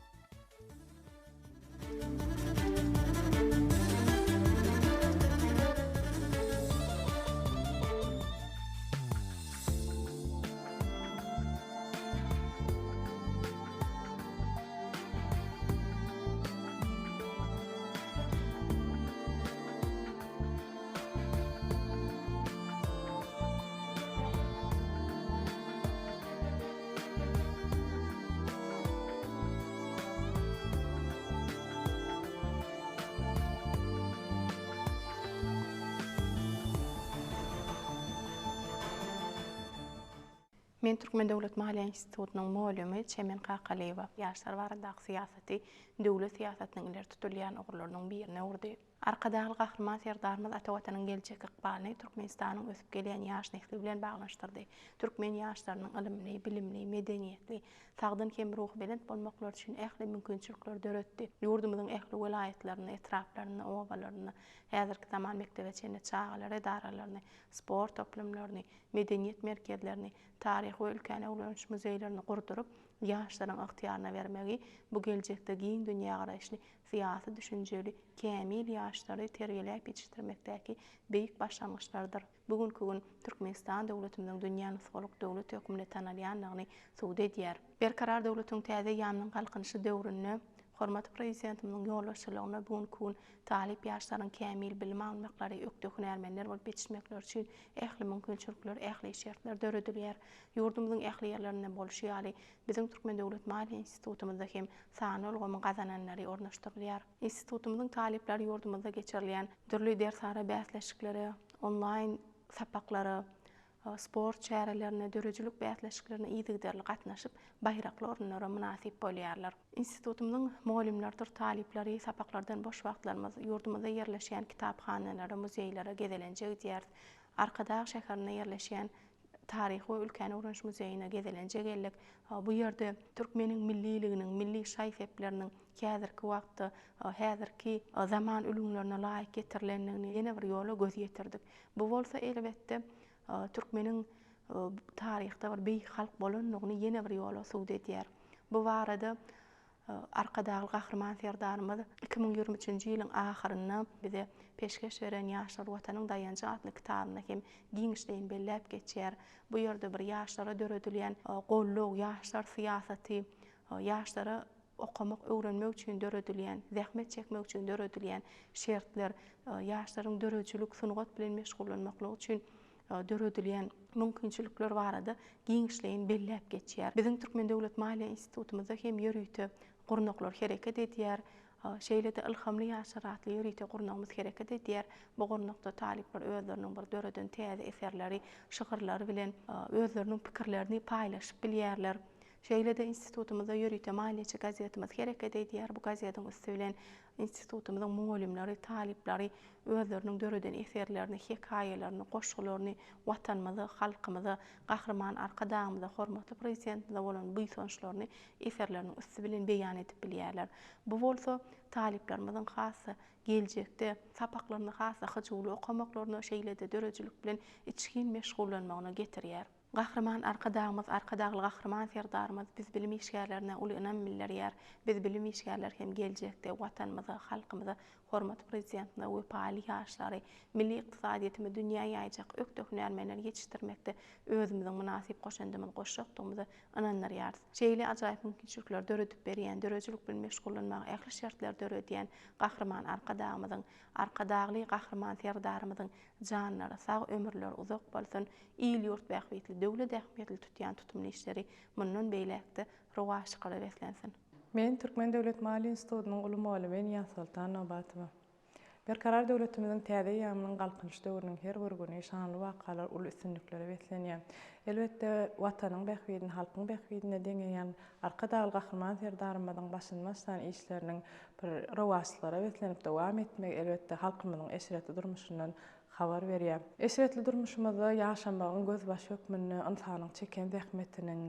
Men Türkmen döwlet maliýe institutynyň mugallymy Çemen Kakalyýewa. Ýaşlar baradaky syýasaty döwlet syýasatynyň ileri tutulýan ugurlarynyň birine öwürdi. Arkadagly Gahryman Serdarymyz ata Watanyň geljekki ykbalyny Türkmenistanyň ösüp gelýän ýaş nesli bilen baglanyşdyrdy. Türkmen ýaşlarynyň ylymly, bilimli, medeniýetli, sagdyn hem ruhubelent bolmaklary üçin ähli mümkinçilikleri döretdi. Ýurdumyzyň ähli welaýatlarynda, etraplarynda, obalarynda häzirki zaman mekdebe çenli çagalar edaralaryny, sport toplumlaryny, medeniýet merkezlerini, taryhy we ülkäni öwreniş muzeýlerini gurduryp, ýaşlaryň ygtyýaryna bermegi bu geljekde giň dünýägaraýyşly, syýasy düşünjeli, kämil ýaşlary terbiýeläp ýetişdirmekdäki beýik başlangyçlardyr. Bu günki gün Türkmenistan döwletimiziň dünýä nusgalyk döwlet hökmünde tanalýandygyny subut edýär. Berkarar döwletiň täze eýýamynyň Galkynyşy döwründe hormatly Prezidentimiziň ýolbaşçylygynda bu günki gün talyp ýaşlaryň kämil bilim almaklary, ökde hünärmenler bolup ýetişmekleri üçin ähli mümkinçilikler, ähli şertler döredilýär. Ýurdumyzyň ähli ýerlerinde bolşy ýaly, biziň Türkmen döwlet maliýe institutymyzda hem sanly ulgamyň gazananlary ornaşdyrylýar. Institutymyzyň talyplary ýurdumyzda geçirilýän dürli dersara bäsleşiklere, onlaýn sapaklara, sport çärelerine, döredijilik bäsleşiklerine yzygiderli gatnaşyp, baýrakly orunlara mynasyp bolýarlar. Institutymyzyň mugallymlarydyr talyplary sapaklardan boş wagtlarymyz ýurdumyzda ýerleşýän kitaphanalara, muzeýlere gezelenje gidýäris. Arkadag şäherinde ýerleşýän Taryhy we ülkäni öwreniş muzeýine gezelenje geldik. Bu ýerde türkmeniň milliliginiň, milli şaý-sepleriniň häzirki wagtda häzirki zaman ülňülerine laýyk getirilendigini ýene bir ýola göz ýetirdik. Bu bolsa, elbetde, türkmeniň taryhda bir beýik halk bolandygyny ýene bir ýola subut edýär. Bu barada Arkadagly Gahryman Serdarymyz 2023-nji ýylyň ahyrynda bize peşgeş beren Ýaşlar Watanyň daýanjy atly kitabynda hem giňişleýin belläp geçýär. Bu ýerde bir ýaşlara döredilýän goldaw, ýaşlar syýasaty, ýaşlara okamak, öwrenmek üçin döredilýän, zähmet çekmek üçin döredilýän şertler, ýaşlaryň döredijilik, sungat bilen meşgullanmaklygy üçin döredilýän mümkinçilikler barada giňişleýin belläp geçýär. Biziň Türkmen döwlet maliýe institutymyzda hem ýörite gurnaklar hereket edýär. Şeýle-de Ylhamly ýaşlar atly ýörite gurnagymyz hereket edýär. Bu gurnakda talyplar özleriniň bir döreden täze eserleri, şygyrlary bilen özleriniň pikirlerini paýlaşyp bilýärler. Şeýle-de institutymyzda ýörite maliýeçi gazetimiz hereket edýär. Bu gazetiň üsti bilen Institutymyzyň mugallymlary, talyplary özleriniň döreden eserlerini, hekaýalaryny, goşgularyny Watanymyza, halkymyza, Gahryman Arkadagymyza, hormatly Prezidentimize bolan buýsançlaryny eserleriniň üsti bilen beýan edip bilýärler. Bu bolsa talyplarymyzyň has-da geljekde sapaklaryny has-da hyjuwly okamaklaryna, şeýle-de döredijilik bilen içgin meşgullanmagyna getirýär. Gahryman Arkadagymyz, Arkadagly Gahryman Serdarymyz biz bilim işgärlerine uly ynam bildirýär. Biz bilim işgärleri hem geljekde Watanymyza, halkymyza, hormatly Prezidentimize wepaly ýaşlary, milli ykdysadyýetimizi dünýä ýaýjak ökde hünärmenleri ýetişdirmekde özümiziň mynasyp goşandymyzy goşjakdygymyza ynandyrýarys. Şeýle ajaýyp mümkinçilikleri döredip berýän, döredijilik bilen meşgullanmaga ähli şertleri döredýän Gahryman Arkadagymyzyň, Arkadagly Gahryman Serdarymyzyň janlary sag, ömürleri uzak bolsun! Il-ýurt bähbitli, döwlet ähmiýetli tutýan tutumly işleri mundan beýläk-de rowaçlyklara beslensin! Men Türkmen döwlet maliýe institutynyň uly mugallymy Nyýazsoltan Nobatowa. Berkarar döwletimiziň täze eýýamynyň Galkynyş döwrüniň her bir güni şanly wakalar, uly üstünliklere beslenýär. Elbetde, Watanyň bähbidini halkyň bähbidine deňeýän Arkadagly Gahryman Serdarymyzyň başyny başlan işleriniň bir rowaçlyklara beslenip dowam etmegi, elbetde, halkymyzyň eşretli durmuşyndan habar berýär. Eşretli durmuşymyzda ýaşamagyň gözbaşy hökmünde ynsanyň çeken zähmetiniň,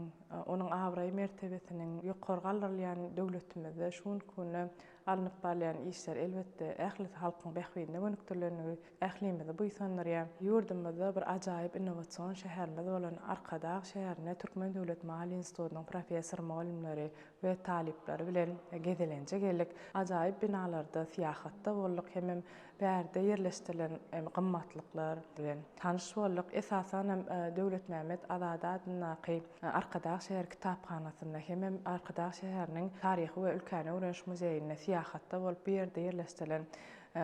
onuň abraý-mertebesiniň ýokary galdyrylýan döwletimizde şu günki günde alnyp barylýan işler, elbetde, ählisi halkyň bähbidine gönükdirilenligi ählimizi buýsandyrýar. Ýurdumyzda bir ajaýyp innowasion şäherimiz bolan Arkadag şäherine Türkmen döwlet maliýe institutynyň professor-mugallymlary we talyplary bilen gezelenje geldik. Ajaýyp binalarda syýahatda bolduk hemem Bärde ýerleşdirilen gymmatlyklar bilen tanyş bolduk. Esasan hem Döwletmämmet Azady adyndaky Arkadag şäher kitaphanasynda hemem Arkadag şäheriniň Taryhy we ülkäni öwreniş muzeýinde syýahatda bolup, bu ýerde ýerleşdirilen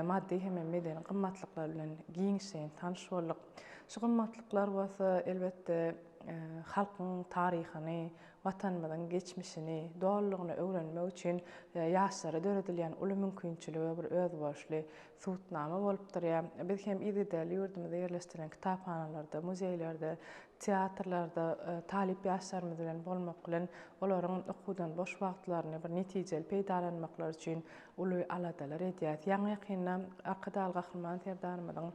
maddy hemem medeni gymmatlyklar bilen giňişleýin tanyş bolduk. Şu gymmatlyklar bolsa, elbetde, halkyň taryhyny, Watanymyzyň geçmişini dolulygyna öwrenmek üçin ýaşlara döredilýän uly mümkinçilige bir özboluşly subutnama bolup durýar. Biz hem yzygiderli ýurdumyzda ýerleşdirilen kitaphanalarda, muzeýlerde. teatrlarda talyp ýaşlarymyz bilen bolmak bilen, olaryň okuwdan boş wagtlaryny bir netijeli peýdalanmaklary üçin uly aladalar edýäris. Ýaňy-ýakynda Arkadagly Gahryman Serdarymyzyň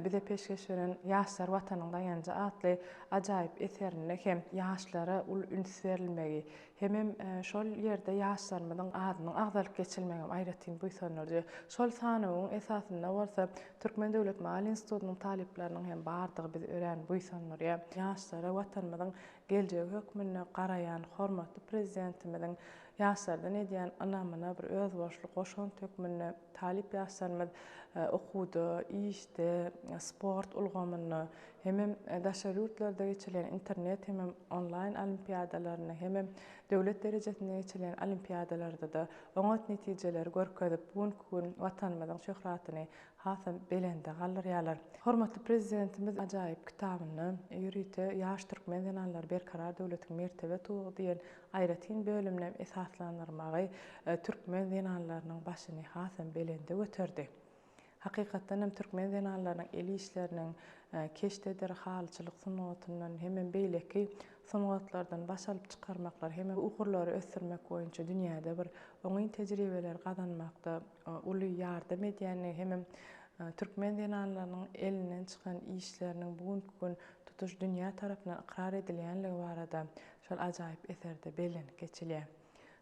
bize peşgeş beren Ýaşlar Watanyň daýanjy atly ajaýyp eserinde hem ýaşlara uly üns berilmegi hemem şol ýerde ýaşlarymyzyň adynyň agzalyp geçilmegem aýratyn buýsandyryjy. Şol sanawyň esasynda bolsa Türkmen döwlet maliýe institutynyň talyplarynyň hem bardygy bizi örän buýsandyrýar. Ýaşlara Watanymyzyň geljegi hökmünde garaýan hormatly Prezidentimiziň ýaşlardan edýän ynamyna bir özboluşly goşant hökmünde talyp ýaşlarymyz okuwda, işde, sport ulgamynda hemem daşary ýurtlarda geçirilýän internet hemem onlaýn olimpiadalarynda hemem döwlet derejesinde geçirilýän olimpiadalarda-da oňat netijeleri görkezip, bu günki gün Watanymyzyň şöhratyny hasam belende galdyrýarlar. Hormatly Prezidentimiz ajaýyp kitabynda ýörite Ýaş türkmen zenanlary Berkarar döwletiň mertebe tugy diýen aýratyn bölümini hem esaslandyrmagy türkmen zenanlarynyň başyny hasam belende göterdi. Hakykatdan hem türkmen zenanlarynyň el işleriniň, keşdedir halyçylyk sungatyndan hemem beýleki sungatlardan baş alyp çykarmaklary hemem ugurlary ösdürmek boýunça dünýäde bir oňyn tejribeleri gazanmakda uly ýardam edýändigi hemem türkmen zenanlarynyň elinden çykan işleriniň bu günki gün tutuş dünýä tarapyndan ykrar edilýänligi barada şol ajaýyp eserde bellenip geçilýär.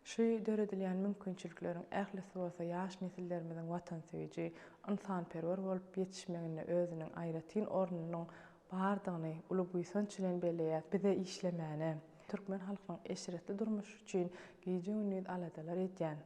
Şu döredilýän mümkinçilikleriň ählisi bolsa ýaş nesillerimiziň watansöýüji, ynsanperwer bolup ýetişmeginde özüniň aýratyn ornunyň bardygyny uly buýsanç bilen belleýär. Bize işlemäne, türkmen halkynyň eşretli durmuşy üçin gije-gündiz aladalar edýän,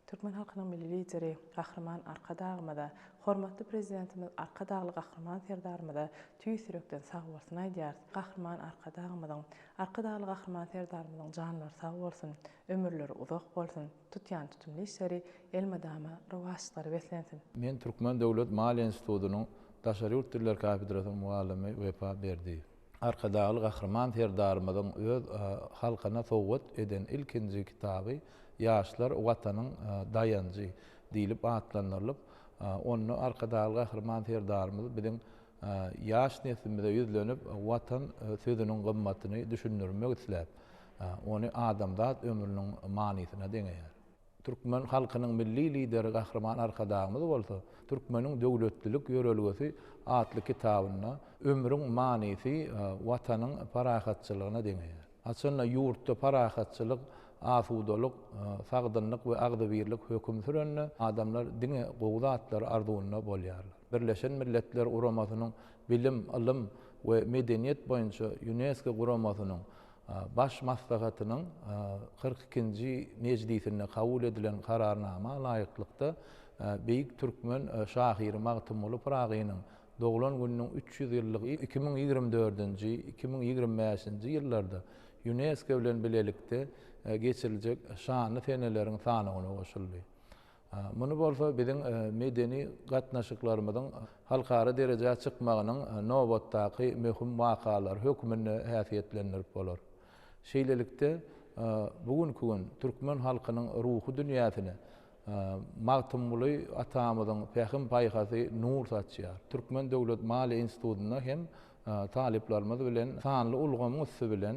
Türkmen halkynyň Milli Lideri Gahryman Arkadagymyza, hormatly Prezidentimiz Arkadagly Gahryman Serdarymyza tüýs ýürekden sagbolsun aýdýarys. Gahryman Arkadagymyzyň, Arkadagly Gahryman Serdarymyzyň janlary sag bolsun, ömürleri uzak bolsun, tutýan tutumly işleri elmydama rowaçlyklara beslensin! Men Türkmen döwlet maliýe institutynyň daşary ýurt dilleri kafedrasynyň mugallymy Wepa Berdiýew. Arkadagly Gahryman Serdarymyzyň öz halkyna sowgat eden ilkinji kitaby Ýaşlar Watanyň daýanjy diýlip atlandyrylyp, onda Arkadagly Gahryman Serdarymyz biziň ýaş neslimize ýüzlenip, Watan sözüniň gymmatyny düşündirmek isläp, ony adamzat ömrüniň manysyna deňeýär. Türkmen halkynyň Milli Lideri Gahryman Arkadagymyz bolsa Türkmeniň döwletlilik ýörelgesi atly kitabynda ömrüň manysy Watanyň parahatçylygyna deňeýär. Haçanda ýurtda parahatçylyk, asudalyk, sagdynlyk we agzybirlik höküm sürende, adamlar diňe gowy zatlar arzuwynda bolýarlar. Birleşen Milletler Guramasynyň Bilim, ylym we medeniýet boýunça Ýunesko guramasynyň Baş maslahatynyň 42-nji mejlisinde kabul edilen Kararnama laýyklykda, beýik türkmen şahyry Magtymguly Pyragynyň doglan gününiň 300 ýyllygy 2024-nji, 2025-nji ýyllarda Ýunesko bilen bilelikde geçiriljek şanly seneleriň sanawyna goşuldy. Muny bolsa biziň medeni gatnaşyklarymyzyň halkara derejä çykmagynyň nobatdaky möhüm wakalary hökmünde häsiýetlendirip bolar. Şeýlelikde, bu günki gün türkmen halkynyň ruhy dünýäsine Magtymguly atamyzyň pähim-paýhasy nur saçýar. Türkmen döwlet maliýe institutynda hem talyplarymyz bilen sanly ulgamyň üsti bilen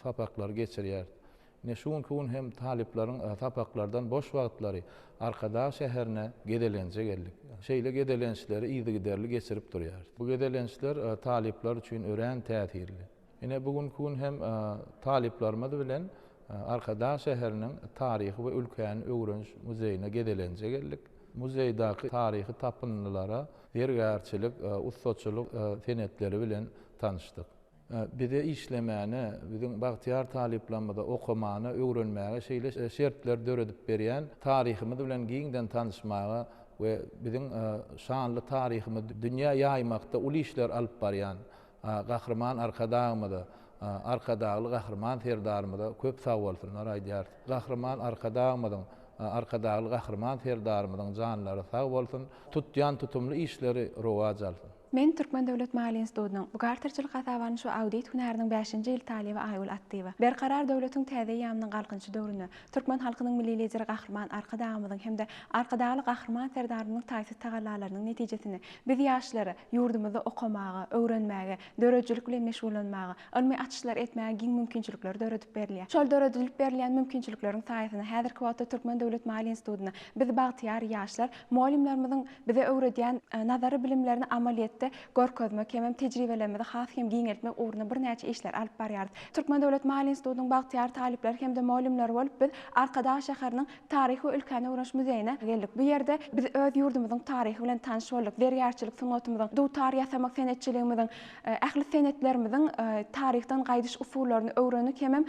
sapaklary geçirýäris. Ine, şu günki gün hem talyplaryň sapaklardan boş wagtlary Arkadag şäherine gezelenje geldik. Şeýle gezelençleri yzygiderli geçirip durýarys. Bu gezelençler talyplar üçin örän täsirli. Ine, bu günki gün hem talyplarymyz bilen Arkadag şäheriniň Taryhy we ülkäni öwreniş muzeýine gezelenje geldik. Muzeýdäki taryhy tapyndylara, zergärçilik, ussaçylyk senetleri bilen tanyşdyk. Bize işlemäne, biziň bagtyýar talyplarymyza okamana, öwrenmäge şeýle şertleri döredip berýän taryhymyz bilen giňden tanyşmaga we biziň şanly taryhymyzy dünýä ýaýmakda uly işler alyp barýan Gahryman Arkadagymyza, Arkadagly Gahryman Serdarymyza köp sagbolsunlar aýdýarys. Gahryman Arkadagymyzyň, Arkadagly Gahryman Serdarymyzyň janlary sag bolsun, tutýan tutumly işleri rowaç alsyn! Men Türkmen döwlet maliýe institutynyň Buhgalterçilik hasaba alnyş we audit hünäriniň bäşinji ýyl talyby Aýgül Atdyýewa. Berkarar döwletiň täze eýýamynyň Galkynyşy döwründe türkmen halkynyň Milli Lideri Gahryman Arkadagymyzyň hem-de Arkadagly Gahryman Serdarymyzyň taýsyz tagallalarynyň netijesinde biz ýaşlara ýurdumyzda okamaga, öwrenmäge, döredijilik bilen meşgullanmaga, ylmy açyşlar etmäge giň mümkinçilikler döredip berilýär. Şol döredilip berilýän mümkinçilikleriň saýasynda häzirki wagtda Türkmen döwlet maliýe institutynda biz bagtyýar ýaşlar mugallymlarymyzyň bize öwredýän nazary bilimlerini amalyýetde görkezmek hemem tejribelerimizi has hem giňeltmek ugrunda birnäçe işleri alyp barýarys. Türkmen döwlet maliýe institutynyň bagtyýar talyplary hem-de mugallymlary bolup biz Arkadag şäheriniň Taryhy we ülkäni öwreniş muzeýine geldik. Bu ýerde biz öz ýurdumyzyň taryhy bilen tanyş bolduk. Zergärçilik sungatymyzyň, dutar ýasamak senetçiligimiziň, ähli senetlerimiziň taryhdan gaýdyş usullaryny öwrendik hemem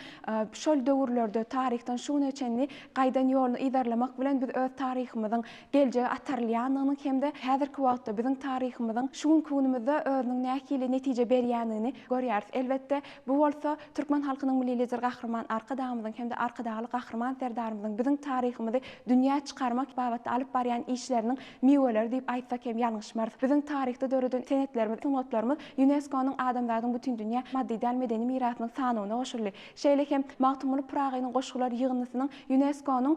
şol döwürlerde taryhdan şu güne çenli gaýdan ýoluny yzarlamak bilen biz öz taryhymyzyň geljege atarylýandygynyň hem-de häzirki wagtda biziň taryhymyzyň şu günki günümizde özüniň nähili netije berýändigini görýäris. Elbetde, bu bolsa türkmen halkynyň Milli Lideri Gahryman Arkadagymyzyň hem-de Arkadagly Gahryman Serdarymyzyň biziň taryhymyzy dünýä çykarmak babatda alyp barýan işleriniň miweleri diýip aýtsak hem ýalňyşmarys. Biziň taryhda döreden senetlerimiz, sungatlarymyz ÝUNESKO-nyň Adamzadyň bütindünýä maddy däl medeni mirasynyň sanawyna goşuldy. Şeýle hem Magtymguly Pyragynyň goşgular ýygyndysynyň ÝUNESKO-nyň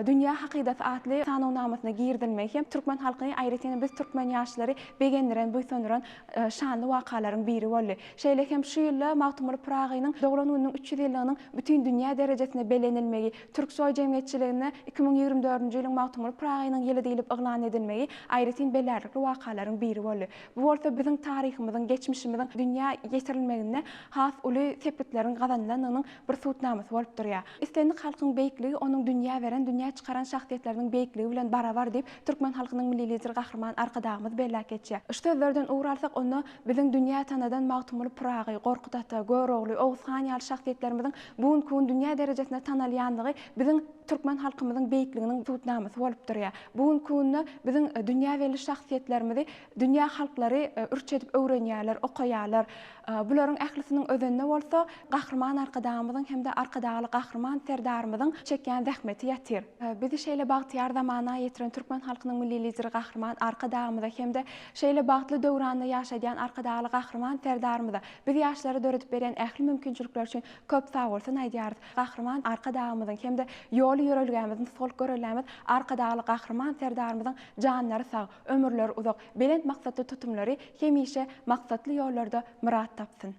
Dünýä hakydasy atly sanawnamasyna girizilmegi hem türkmen halkyny, aýratyn hem biz türkmen ýaşlary begendiren, buýsandyran şanly wakalaryň biri boldy. Şeýle hem şu ýylda Magtymguly Pyragynyň doglan gününiň 300 ýyllygynyň bütin dünýä derejesinde bellenilmegi, Türksoý jemgyýetçiliginde 2024-nji ýylyň Magtymguly Pyragynyň ýyly diýlip yglan edilmegi aýratyn bellärlikli wakalaryň biri boldy. Bu bolsa biziň taryhymyzyň, geçmişimiziň dünýä ýetirilmeginde has uly sepgitleriň gazanylandygynyň bir subutnamasy bolup durýar. Islendik halkyň beýikligi onuň dünýä beren, dünýä çykaran şahsyýetleriniň beýikligi bilen barabar diýip, türkmen halkynyň Milli Lideri Gahryman Arkadagymyz belläp geçýär. Şu sözlerden ugur alsak, onda biziň dünýä tanadan Magtymguly Pyragy, Gorkut ata, Görogly, Oguz han ýaly şahsyýetlerimiziň bu günki gün dünýä derejesinde tanalýanlygy biziň türkmen halkymyzyň beýikliginiň subutnamasy bolup durýar. Bu günki günde biziň dünýä belli şahsyýetlerimizi dünýä halklary ürç edip öwrenýärler, okaýarlar. Bularyň ählisiniň özeninde bolsa Gahryman Arkadagymyzyň hem-de Arkadagly Gahryman Serdarymyzyň çekýän zähmeti ýatyr. Bizi şeýle bagtyýar zamana ýetiren türkmen halkynyň Milli Lideri Gahryman Arkadagymyza hem-de şeýle bagtly döwranda ýaşadýan Arkadagly Gahryman Serdarymyza biz ýaşlara döredip berýän ähli mümkinçilikleri üçin köp sagbolsun aýdýarys. Gahryman Arkadagymyzyň hem-de ýoly-ýörelgämiz, nusgalyk göreldämiz Arkadagly Gahryman Serdarymyzyň janlary sag, ömürleri uzak, belent maksatly tutumlary hemişe maksatly ýollarda myrat tapsyn!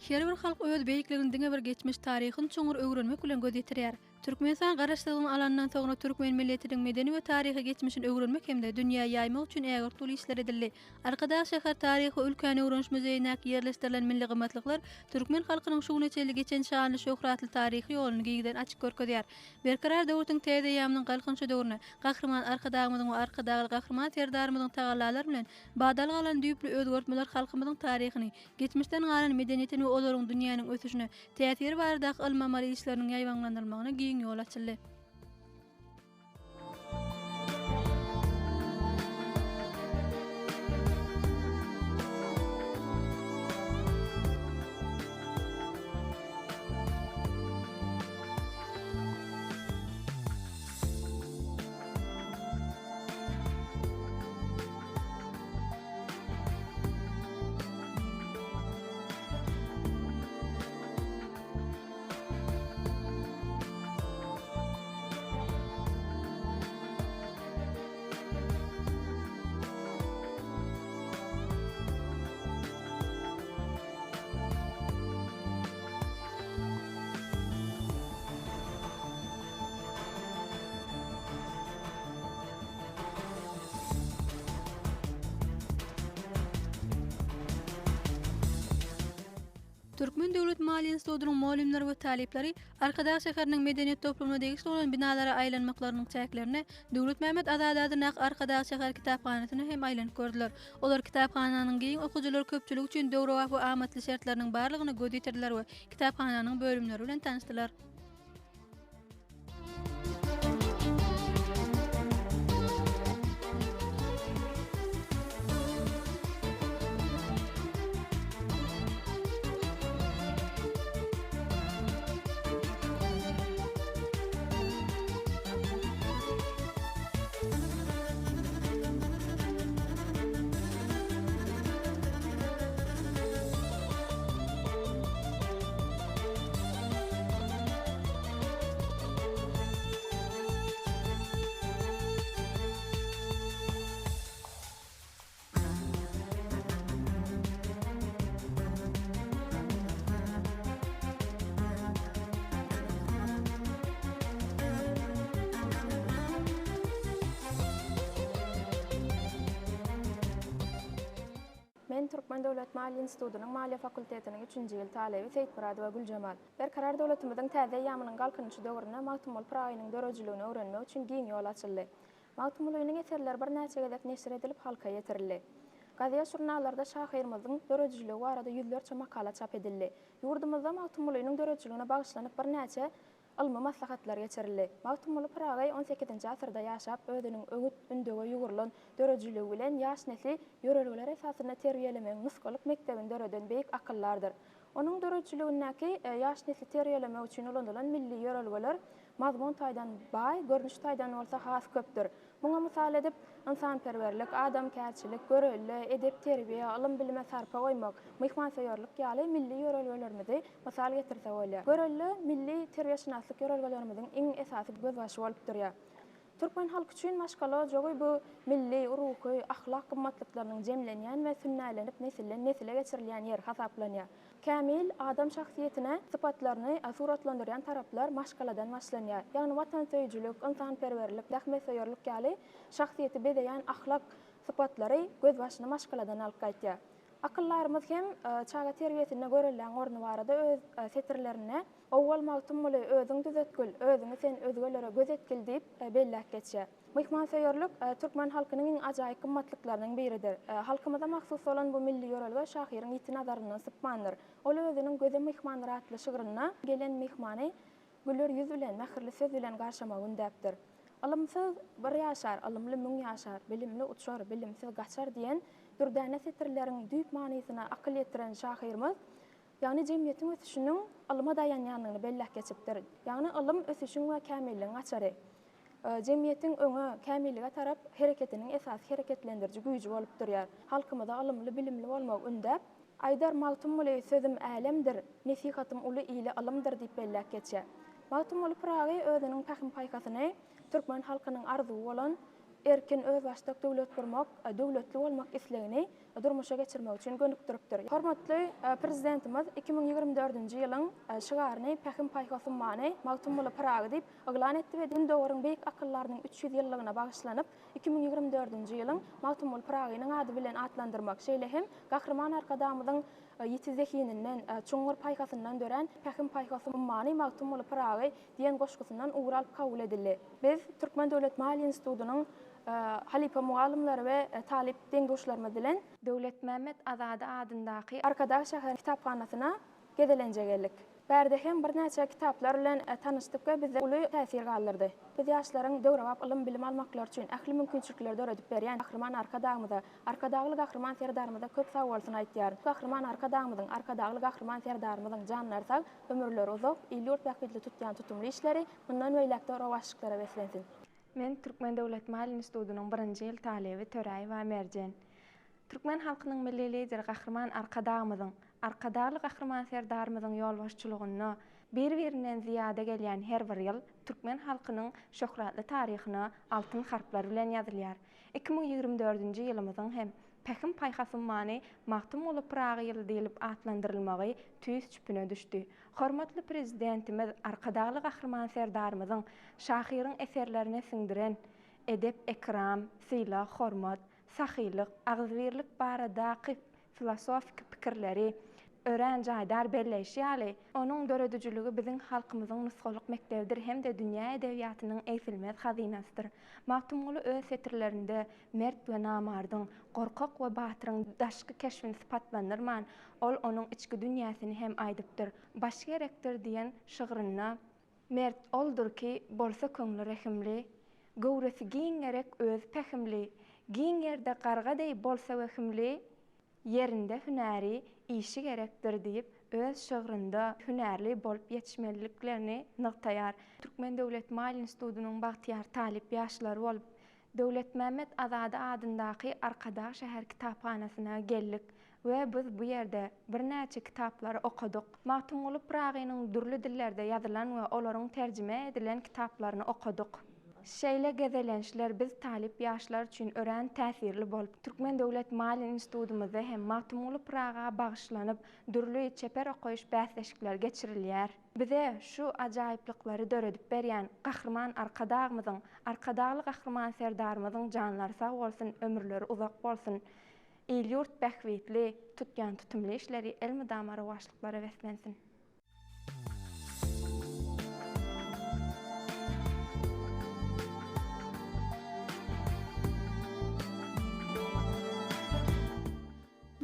Her bir halk öz beýikligini diňe bir geçmiş taryhyny çuňňur öwrenmek bilen göz ýetirýär. Türkmenistan Garaşsyzlygyny alanyndan soňra türkmen milletiniň medeni we taryhy geçmişini öwrenmek hem-de dünýä ýaýmak üçin ägirt uly işler edildi. Arkadag şäher taryhy we ülkäni öwreniş muzeýindäki ýerleşdirilen milli gymmatlyklar türkmen halkynyň şu güne çenli geçen şanly şöhratly taryhy ýoluny giňden açyp görkezýär. Berkarar döwletiň täze eýýamynyň Galkynyşy döwründe Gahryman Arkadagymyzyň we Arkadagly Gahryman Serdarymyzyň tagallalary bilen badalga alan düýpli özgertmeler halkymyzyň taryhyny, geçmişden galan medeniýetini we olaryň dünýäniň ösüşine täsiri baradaky ylmy-amaly işleriniň ýaýbaňlandyrylmagyna giň ýol açyldy. Türkmen döwlet maliýe institutynyň mugallymlary we talyplary Arkadag şäheriniň medeniýet toplumyna degişli bolan binalara aýlanmaklarynyň çäklerinde Döwletmämmet Azady adyndaky Arkadag şäher kitaphanasyna hem aýlanyp gördüler. Olar kitaphananyň giň okyjylar köpçüligi üçin döwrebap we amatly şertleriniň barlygyna göz ýetirdiler we kitaphananyň bölümleri bilen tanyşdylar. Men Türkmen döwlet maliýe institutynyň maliýe fakultetiniň üçünji ýyl talyby Seýitmyradowa Güljemal. Berkarar döwletimiziň täze eýýamynyň Galkynyşy döwründe Magtymguly Pyragynyň döredijiligini öwrenmek üçin giň ýol açyldy. Magtymgulynyň eserleri birnäçe gezek neşir edilip halka ýetirildi. Gazet-žurnallarda şahyrymyzyň döredijiligi barada ýüzlerçe makala çap edildi. Ýurdumyzda Magtymgulynyň döredijiligine bagyşlanyp birnäçe ylmy maslahatlar geçirildi. Magtymguly Pyragy on sekizinji asyrda ýaşap, özüniň öwüt-ündewe ýugrulan döredijiligi bilen ýaş nesli ýörelgeler esasynda terbiýelemegiň nusgalyk mekdebini döreden beýik akyldardyr. Onuň döredijiligindäki ýaş nesli terbiýelemek üçin ulanylan milli ýörelgeler mazmun taýdan baý, görnüş taýdan bolsa has köpdür. Muňa mysal edip, ynsanperwerlik, adamkärçilik, görelde, edep-terbiýe, ylym-bilime sarpa goýmak, myhmansöýerlik ýaly milli ýörelgelerimizi mysal getirse bolýar. Görelde milli terbiýeşynaslyk ýörelgelerimiziň iň esasy gözbaşy bolup durýar. Türkmen halky üçin maşgala ojagy bu milli, ruhy, ahlak gymmatlyklarynyň jemlenýän we sünnälenip nesilden nesile geçirilýän ýeri hasaplanýar. Kämil adam şahsyýetine sypatlaryny suratlandyrýan taraplar maşgaladan başlanýar. Ýagny watansöýüjilik, ynsanperwerlik, zähmetsöýerlik ýaly şahsyýeti bezeýän ahlak sypatlary gözbaşyny maşgaladan alyp gaýtýar. Akyldarymyz hem çaga terbiýesinde göreldäň orny barada öz setirlerinde, Owwal Magtymguly, özüň düzetgil, özüňi sen özgelere göz etgil diýip belläp geçýär. Myhmansöýerlik türkmen halkynyň iň ajaýyp gymmatlyklarynyň biridir. Halkymyza mahsus bolan bu milli ýörelge şahyryň ýiti nazaryndan sypmandyr. Ol özüniň Göze myhmandyr atly şygrynda gelen myhmany güler ýüz bilen, mähirli söz bilen garşamagy ündäpdir. Ylymsyz bir ýaşar, ylymly müň ýaşar, bilimli uçar, bilimsiz gaçar diýen dürdäne setirleriň düýp manysyna akyl ýetiren şahyrymyz Ýagny jemgyýetiň ösüşiniň ylma daýanýandygyny belläp geçipdir. Ýagny ylym ösüşiň we kämilligiň açary. Jemgyýetiň öňe, kämillige tarap hereketiniň esasy hereketlendiriji güýji bolup durýar. Halkymyza ylymly-bilimli bolmagy ündäp, Aýdar Magtymguly sözüm älemdir, nesihatym uly ile ylymdyr diýip belläp geçýär. Magtymguly Pyragy özüniň pähim-paýhasyny türkmen halkynyň arzuwy bolan erkin, özbaşdak döwlet gurmak, döwletli bolmak islegini durmuşa geçirmek üçin gönükdiripdir. Hormatly Prezidentimiz 2024-nji ýylyň şygaryny Pähim-paýhas ummany Magtymguly Pyragy diýip yglan etdi we Gündogaryň beýik akyldarynyň 300 ýyllygyna bagyşlanyp, 2024-nji ýylyň Magtymguly Pyragynyň ady bilen atlandyrmak, şeýle hem Gahryman Arkadagymyzyň ýiti zehininden, çuňňur paýhasyndan dörän Pähim-paýhas ummany Magtymguly Pyragy diýen goşgusyndan ugur alyp kabul edildi. Biz, Türkmen döwlet maliýe institutynyň halypa mugallymlary we talyp deň-duşlarymyz bilen. Döwletmämmet Azady adyndaky. Arkadag şäher kitaphanasyna gezelenje geldik. Bärde hem birnäçe kitaplar bilen tanyşdyk we bizde uly täsir galdyrdy. Biz ýaşlaryň döwrebap ylym-bilim almaklary üçin ähli mümkinçilikleri döredip berýän Gahryman Arkadagymyza, Arkadagly Gahryman Serdarymyza köp sagbolsun aýtýaryn. Gahryman Arkadagymyzyň, Arkadagly Gahryman Serdarymyzyň janlary sag, ömürleri uzak, il-ýurt bähbitli tutýan tutumly işleri mundan beýläk-de rowaçlyklara beslensin! Men Türkmen döwlet maliýe institutynyň birinji ýyl talyby Töräýewa Merjen. Türkmen halkynyň Milli Lideri Gahryman Arkadagymyzyň, Arkadagly Gahryman Serdarymyzyň ýolbaşçylygynda bir-birinden zyýada gelýän her bir ýyl türkmen halkynyň şöhratly taryhyna altyn harplar bilen ýazylýar. 2024-nji ýylymyzyň hem Pähim-paýhas ummany Magtymguly Pyragy ýyly diýlip atlandyrylmagy tüýs çüpüne düşdi. Hormatly Prezidentimiz Arkadagly Gahryman Serdarymyzyň şahyryň eserlerine siňdiren edep-ekram, sylag-hormat, sahylyk, agzybirlik baradaky filosofiki pikirleri örän jaýdar belleýşi ýaly, onuň döredijiligi biziň halkymyzyň nusgalyk mekdebidir hem-de dünýä edebiýatynyň egsilmez hazynasydyr. Magtymguly öz setirlerinde mert we namardyň, gorkak we batyryň daşky keşbini sypatlandyrman, ol onuň içki dünýäsini hem aýdypdyr. Baş gerekdir diýen şygrynda, Mert oldur ki, bolsa köňli rehimli, Göwresi giň gerek, özi pähimli, Giň ýerde garga deý bolsa wehimli, Ýerinde hünäri, işi gerekdir diýip, öz şygrynda hünärli bolup ýetişmeliliklerini nygtaýar. Türkmen döwlet maliýe institutynyň bagtyýar talyp ýaşlary bolup, Döwletmämmet Azady adyndaky Arkadag şäher kitaphanasyna geldik we biz bu ýerde birnäçe kitaplary okadyk. Magtymguly Pyragynyň dürli dillerde ýazylan we olaryň terjime edilen kitaplaryny okadyk. Şeýle gezelençler biz talyp ýaşlar üçin örän täsirli bolup, Türkmen döwlet maliýe institutymyzda hem Magtymguly Pyraga bagyşlanyp dürli çeper okaýyş bäsleşikleri geçirilýär. Bize şu ajaýyplyklary döredip berýän Gahryman Arkadagymyzyň, Arkadagly Gahryman Serdarymyzyň janlary sag bolsun, ömürleri uzak bolsun! Il-ýurt bähbitli tutýan tutumly işleri elmydama rowaçlyklara beslensin!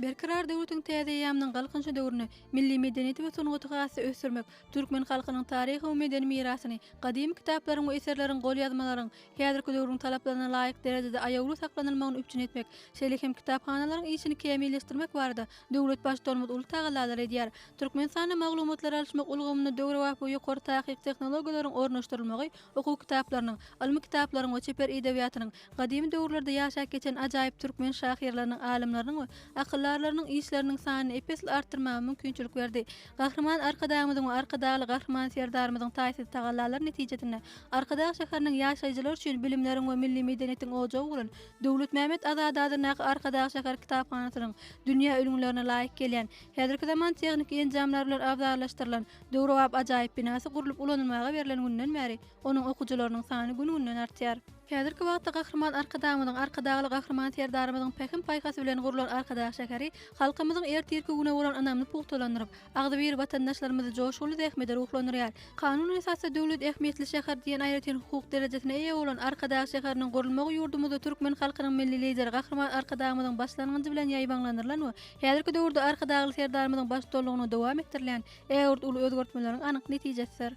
Berkarar döwletiň täze eýýamynyň Galkynyşy döwründe milli medeniýeti we sungaty has-da ösdürmek, türkmen halkynyň taryhy we medeni mirasyny, gadymy kitaplaryň we eserleriň golýazmalaryň häzirki döwrüň talaplaryna laýyk derejede aýawly saklanylmagyny üpjün etmek, şeýle hem kitaphanalaryň işini kämilleşdirmek barada döwlet Baştutanymyz uly tagallalar edýär. Türkmenistanda maglumatlary alyşmak ulgamynda döwrebap we ýokary takyk tehnologiýalaryň ornaşdyrylmagy okuw kitaplarynyň, ylmy kitaplaryň we çeper edebiýatynyň, gadymy döwürlerde ýaşap geçen ajaýyp türkmen şahyrlarynyň, alymlarynyň we akyldarlarynyň işleriniň sanyny ep-esli artdyrmaga mümkinçilik berdi. Gahryman Arkadagymyzyň we Arkadagly Gahryman Serdarymyzyň taýsyz tagallalary netijesinde Arkadag şäheriniň ýaşaýjylary üçin bilimleriň we milli medeniýetiň ojagy bolan Döwletmämmet Azady adyndaky Arkadag şäher kitaphanasynyň dünýä ülňülerine laýyk gelýän, häzirki zaman tehniki enjamlar bilen abzallaşdyrylan döwrebap ajaýyp binasy gurlup ulanylmaga berlen günden bäri onuň okyjylarynyň sany gün-günden artýar. Häzirki wagtda Gahryman Arkadagymyzyň, Arkadagly Gahryman Serdarymyzyň pähim-paýhasy bilen gurlan Arkadag şäheri halkymyzyň ertirki güne bolan ynamyny pugtalandyryp, agzybir watandaşlarymyzy joşgunly zähmete ruhlandyrýar. Kanun esasda döwlet ähmiýetli şäher diýen aýratyn hukuk derejesine eýe bolan Arkadag şäheriniň gurulmagy ýurdumyzda türkmen halkynyň Milli Lideri Gahryman Arkadagymyzyň başlangyjy bilen ýaýbaňlandyrylan we häzirki döwürde Arkadagly Serdarymyzyň baştutanlygynda dowam etdirilýän ägirt uly özgertmeleriň anyk netijesidir.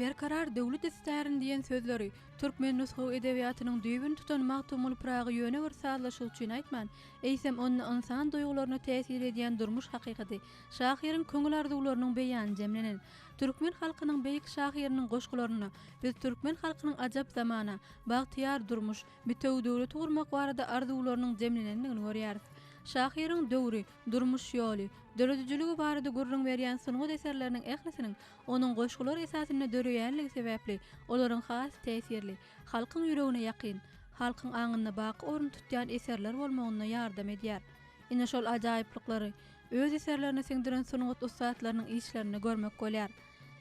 Berkarar döwlet istärin diýen sözleri türkmen nusgawy edebiýatynyň düýbüni tutan Magtymguly Pyragy ýöne bir sazlaşyk üçin aýtman, eýsem onda ynsan duýgularyna täsir edýän durmuş hakykaty, şahyryň köňül arzuwlarynyň beýany jemlenen. Türkmen halkynyň beýik şahyrynyň goşgularynda biz türkmen halkynyň ajap zamana, bagtyýar durmuş, bitewi döwleti gurmak barada arzuwlarynyň jemlenendigini görýäris. Şahyryň döwri, durmuş ýoly, döredijiligi barada gürrüň berýän sungat eserleriniň ählisiniň onuň goşgular esasynda döreýänligi sebäpli olaryň has täsirli, halkyň ýüregine ýakyn, halkyň aňynda baky orun tutýan eserler bolmagynda ýardam edýär. Ine şol ajaýyplyklary öz eserlerine siňdiren sungat ussatlarynyň işlerinde görmek bolýar.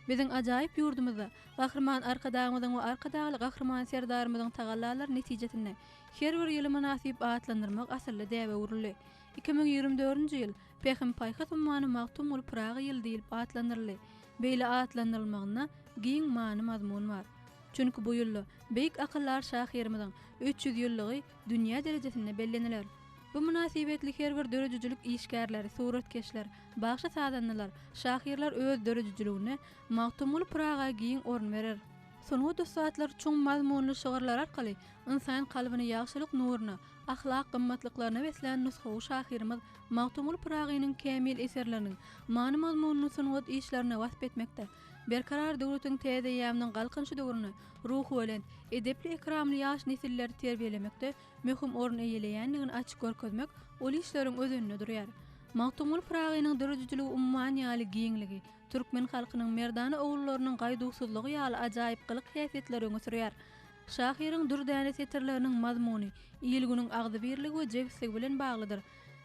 Biziň ajaýyp ýurdumyzda Gahryman Arkadagymyzyň we Arkadagly Gahryman Serdarymyzyň tagallalary netijesinde her bir ýyly mynasyp atlandyrmak asylly däbe öwrüldi. 2024-nji ýyl Pähim-paýhas ummany Magtymguly Pyragy ýyly diýlip atlandyryldy. Beýle atlandyrylmagynda giň many-mazmun bar. Çünki bu ýylda beýik akyldar şahyrymyzyň 300 ýyllygy dünýä derejesinde belleniler. Bu mynasybetli her bir döredijilik işgärleri, suratkeşler, bagşy-sazandalar, şahyrlar öz döredijiliginde Magtymguly Pyraga giň orun berer. Sungat ussatlary çuň mazmunly şygyrlary arkaly ynsan kalbyny ýagşylyk nuruna, ahlak gymmatlyklaryna beslän nusgawy şahyrymyz Magtymguly Pyragynyň kämil eserleriniň many-mazmunyny sungat işlerinde wasp etmekde, Berkarar döwletiň täze eýýamynyň Galkynyşy döwründe ruhubelent, edepli-ekramly ýaş nesilleri terbiýelemekde möhüm orun eýeleýändigini açyp görkezmek ol işleriň özeninde durýar. Magtymguly Pyragynyň döredijiligi umman ýaly giňligi, türkmen halkynyň merdana ogullarynyň gaýduwsyzlygy ýaly ajaýyp gylyk-häsiýetleri öňe sürýär. Şahyryň dürdäne setirleriniň mazmuny il-günüň agzybirligi we jebisligi bilen baglydyr.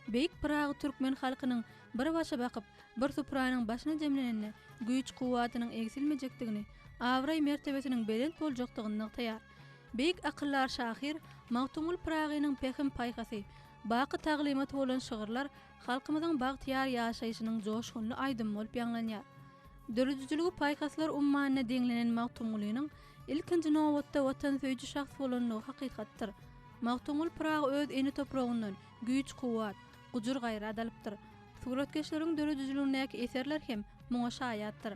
Beýik Pyragy türkmen halkynyň bir başa bakyp, bir supranyň başyna jemlenende güýç-kuwwatynyň egsilmejekdigini, abraý-mertebesiniň belent boljakdygyny nygtaýar. Beýik akyldar şahyr Magtymguly Pyragynyň pähim-paýhasy, baky taglymaty bolan şygyrlar halkymyzyň bagtyýar ýaşaýşynyň joşgunly aýdymy bolup ýaňlanýar. Döredijiligi paýhaslar ummanyna deňlenen Magtymgulynyň ilkinji nobatda watansöýüji şahs bolandygy hakykatdyr. Magtymguly Pyragy öz ene topragyndan güýç-kuwwat, gujur-gaýrat alypdyr. Suratkeşleriň döredijiligindäki eserler hem muňa şaýatdyr.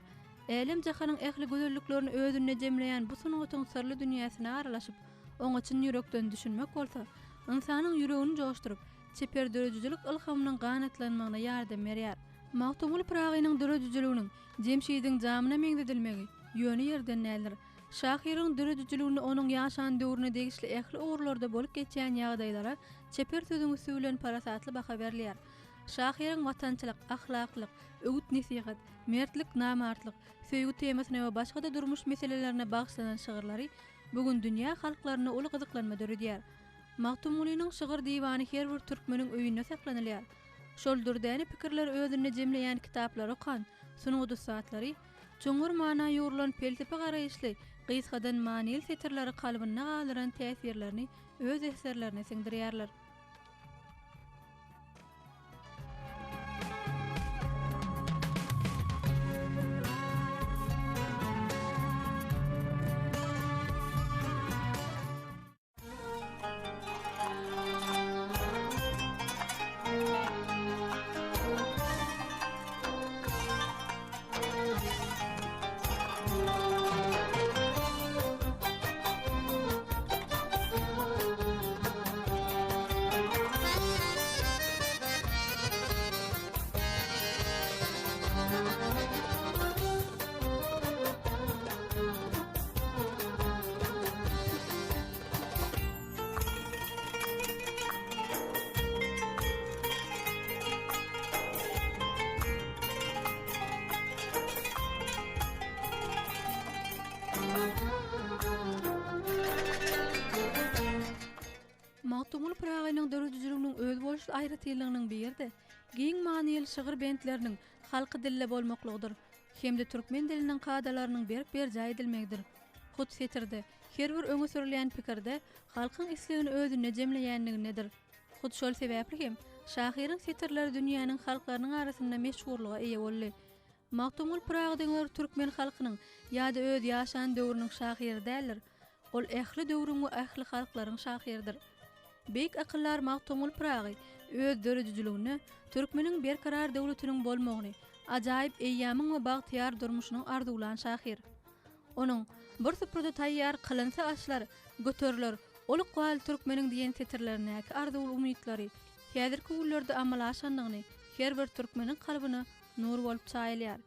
Älem-jahanyň ähli gözelliklerini özünde jemleýän bu sungatyň syrly dünýäsine aralaşyp, oňa çyn ýürekden düşünmek bolsa, ynsanyň ýüregini joşduryp, çeper döredijilik ylhamynyň ganatlanmagyna ýardam berýär. Magtymguly Pyragynyň döredijiliginiň Jemşidiň jamyna meňzedilmegi ýöne ýerden däldir. Şahyryň döredijiliginde onuň ýaşan döwrüne degişli ähli ugurlarda bolup geçýän ýagdaýlara çeper sözüň üsti bilen parasatly baha berilýär. Şahyryň watançylyk, ahlaklyk, öwüt-nesihat, mertlik, namartlyk, söýgi temasyna we başga-da durmuş meselelerine bagyşlanan şygyrlary bu gün dünýä halklarynda uly gyzyklanma döredýär. Magtymgulynyň şygyr diwany her bir türkmeniň öýünde saklanylýar. Şol dürdäne pikirleri özünde jemleýän kitaplary okan sungat ussatlary çuňňur mana ýugrulan pelsepe garaýyşly gysgadan manyly setirleri kalbynda galdyran täsirlerini öz eserlerine siňdirýärler. Magtymguly Pyragynyň döredijiliginiň özboluşly aýratynlygynyň biri-de, giň manyly şygyr bentleriniň halky dilde bolmaklygydyr hem-de türkmen diliniň kadalarynyň berk berjaý edilmegidir. Hut setirde, her bir öňe sürülýän pikirde halkyň islegini özünde jemleýänligindedir. Hut şol sebäpli hem şahyryň setirleri dünýäniň halklarynyň arasynda meşhurlyga eýe boldy. Magtymguly Pyragy diňe bir türkmen halkynyň ýa-da öz ýaşan döwrüniň şahyry däldir. Ol ähli döwrüň we ähli halklaryň şahyrydyr. Beýik akyldar Magtymguly Pyragy öz döredijiliginde türkmeniň berkarar döwletiniň bolmagyny, ajaýyp eýýamyň we bagtyýar durmuşynyň arzuwlan şahyr. Onuň, Bir suprada taýýar kylynsa aşlar, göteriler, ol ykbal türkmeniň diýen setirlerindäki arzuwly umytlary häzirki günlerde amala aşandygyny her bir türkmeniň kalbyna nur bolup çaýylýar.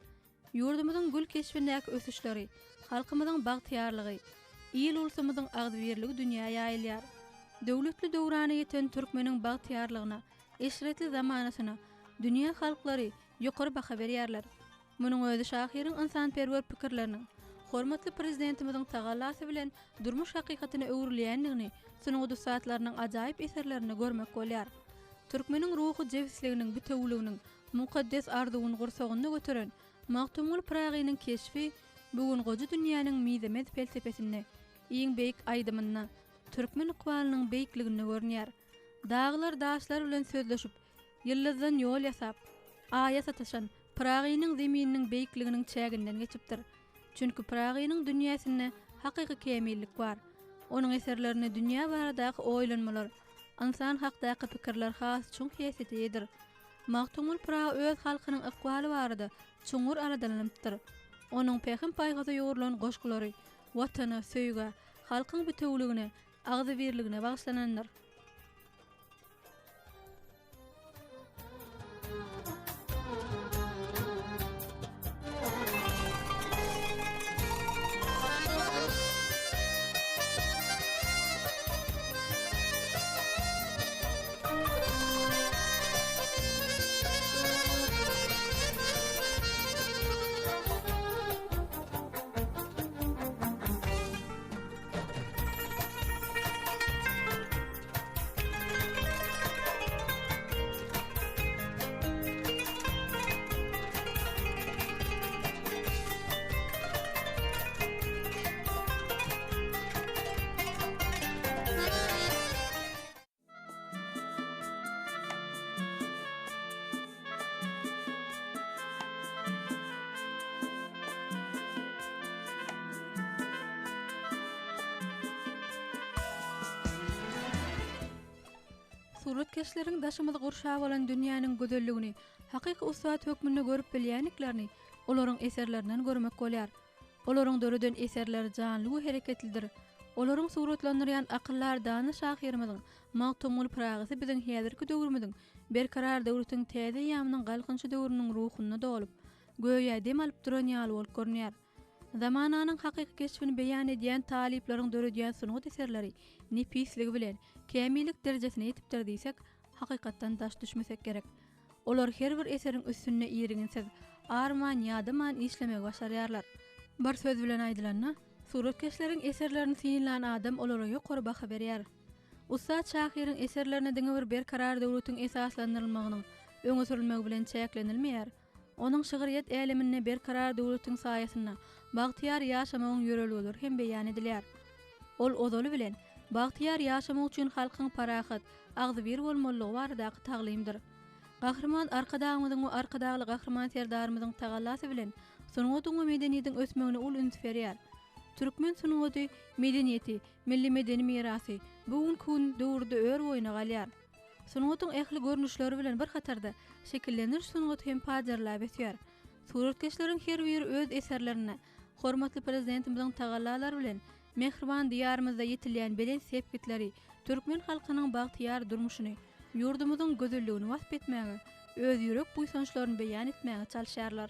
Ýurdumyzyň gül keşbindäki ösüşleri, halkymyzyň bagtyýarlygy, il-ulsumyzyň agzybirligi dünýä ýaýylýar. Döwletli döwrana ýeten türkmeniň bagtyýarlygyna, eşretli zamanasyna dünýä halklary ýokary baha berýärler. Munuň özi şahyryň ynsanperwer pikirleriniň hormatly Prezidentimiziň tagallasy bilen durmuş hakykatyna öwrülýändigini sungat ussatlarynyň ajaýyp eserlerinde görmek bolýar. Türkmeniň ruhy jebisliginiň, bitewüliginiň mukaddes arzuwyny gursagynda göteren Magtymguly Pyragynyň keşbi bu gün goja dünýäniň mizemez pelsepesinde, iň beýik aýdymynda, türkmen ykbalynyň beýikliginde görünýär. Daglar daşlar bilen sözleşip, ýyldyzdan ýol ýasap, Aýa sataşan Pyragynyň zemininiň beýikliginiň çäginden geçipdir. Çünki Pyragynyň dünýäsinde hakyky kämillik bar. Onuň eserlerinde dünýä baradaky oýlanmalar, ynsan hakdaky pikirler has çuň häsiýete eýedir. Magtymguly Pyragy öz halkynyň ykbaly barada çuňňur aladalanypdyr. Onuň pähim-paýhasa ýugrulan goşgulary Watana, söýgä, halkyň bitewüligine, agzybirligine bagyşlanandyr. Suratkeşleriň daşymyzy gurşap alan dünýäniň gözelligini hakyky ussat hökmünde görüp bilýändiklerini olaryň eserlerinden görmek bolýar. Olaryň döreden eserleri janly we hereketlidir. Olaryň suratlandyrýan akyldar dana şahyrymyzyň Magtymguly Pyragysy biziň häzirki döwrümiziň Berkarar döwletiň täze eýýamynyň Galkynyşy döwrüniň ruhunda dolup, göýä dem alyp duran ýaly bolup görünýär. Zamananyň hakyky keşbini beýan edýän talyplaryň döredýän sungat eserleri nepisligi bilen kämillik derejesine ýetipdir diýsek, hakykatdan daş düşmesek gerek. Olar her bir eseriň üstünde irginsiz, arman-ýadaman işlemegi başarýarlar. Bir söz bilen aýdylanda, suratkeşleriň eserlerini synlan adam olara ýokary baha berýär. Ussat şahyryň eserlerinde diňe bir berkarar döwletiň esaslandyrylmagynyň öňe sürülmegi bilen çäklenilmeýär. Onuň şygryýet äleminde berkarar döwletiň saýasynda bagtyýar ýaşamagyň ýörelgeleri hem beýan edilýär. Ol ozaly bilen, bagtyýar ýaşamak üçin halkyň parahat, agzybir bolmalydygy baradaky taglymdyr. Gahryman Arkadagymyzyň we Arkadagly Gahryman Serdarymyzyň tagallasy bilen sungatyň we medeniýetiň ösmegine uly üns berýär. Türkmen sungaty, medeniýeti, milli medeni mirasy bu günki gün döwürde ör boýuna galýar. Sungatyň ähli görnüşleri bilen bir hatarda şekillendiriş sungaty hem pajarlap ösýär. Suratkeşleriň her biri öz eserlerinde hormatly Prezidentimiziň tagallalary bilen mähriban Diýarymyzda ýetilýän belent sepgitleri, türkmen halkynyň bagtyýar durmuşyny, ýurdumyzyň gözelligini wasp etmäge, öz ýürek buýsançlaryny beýan etmäge çalyşýarlar.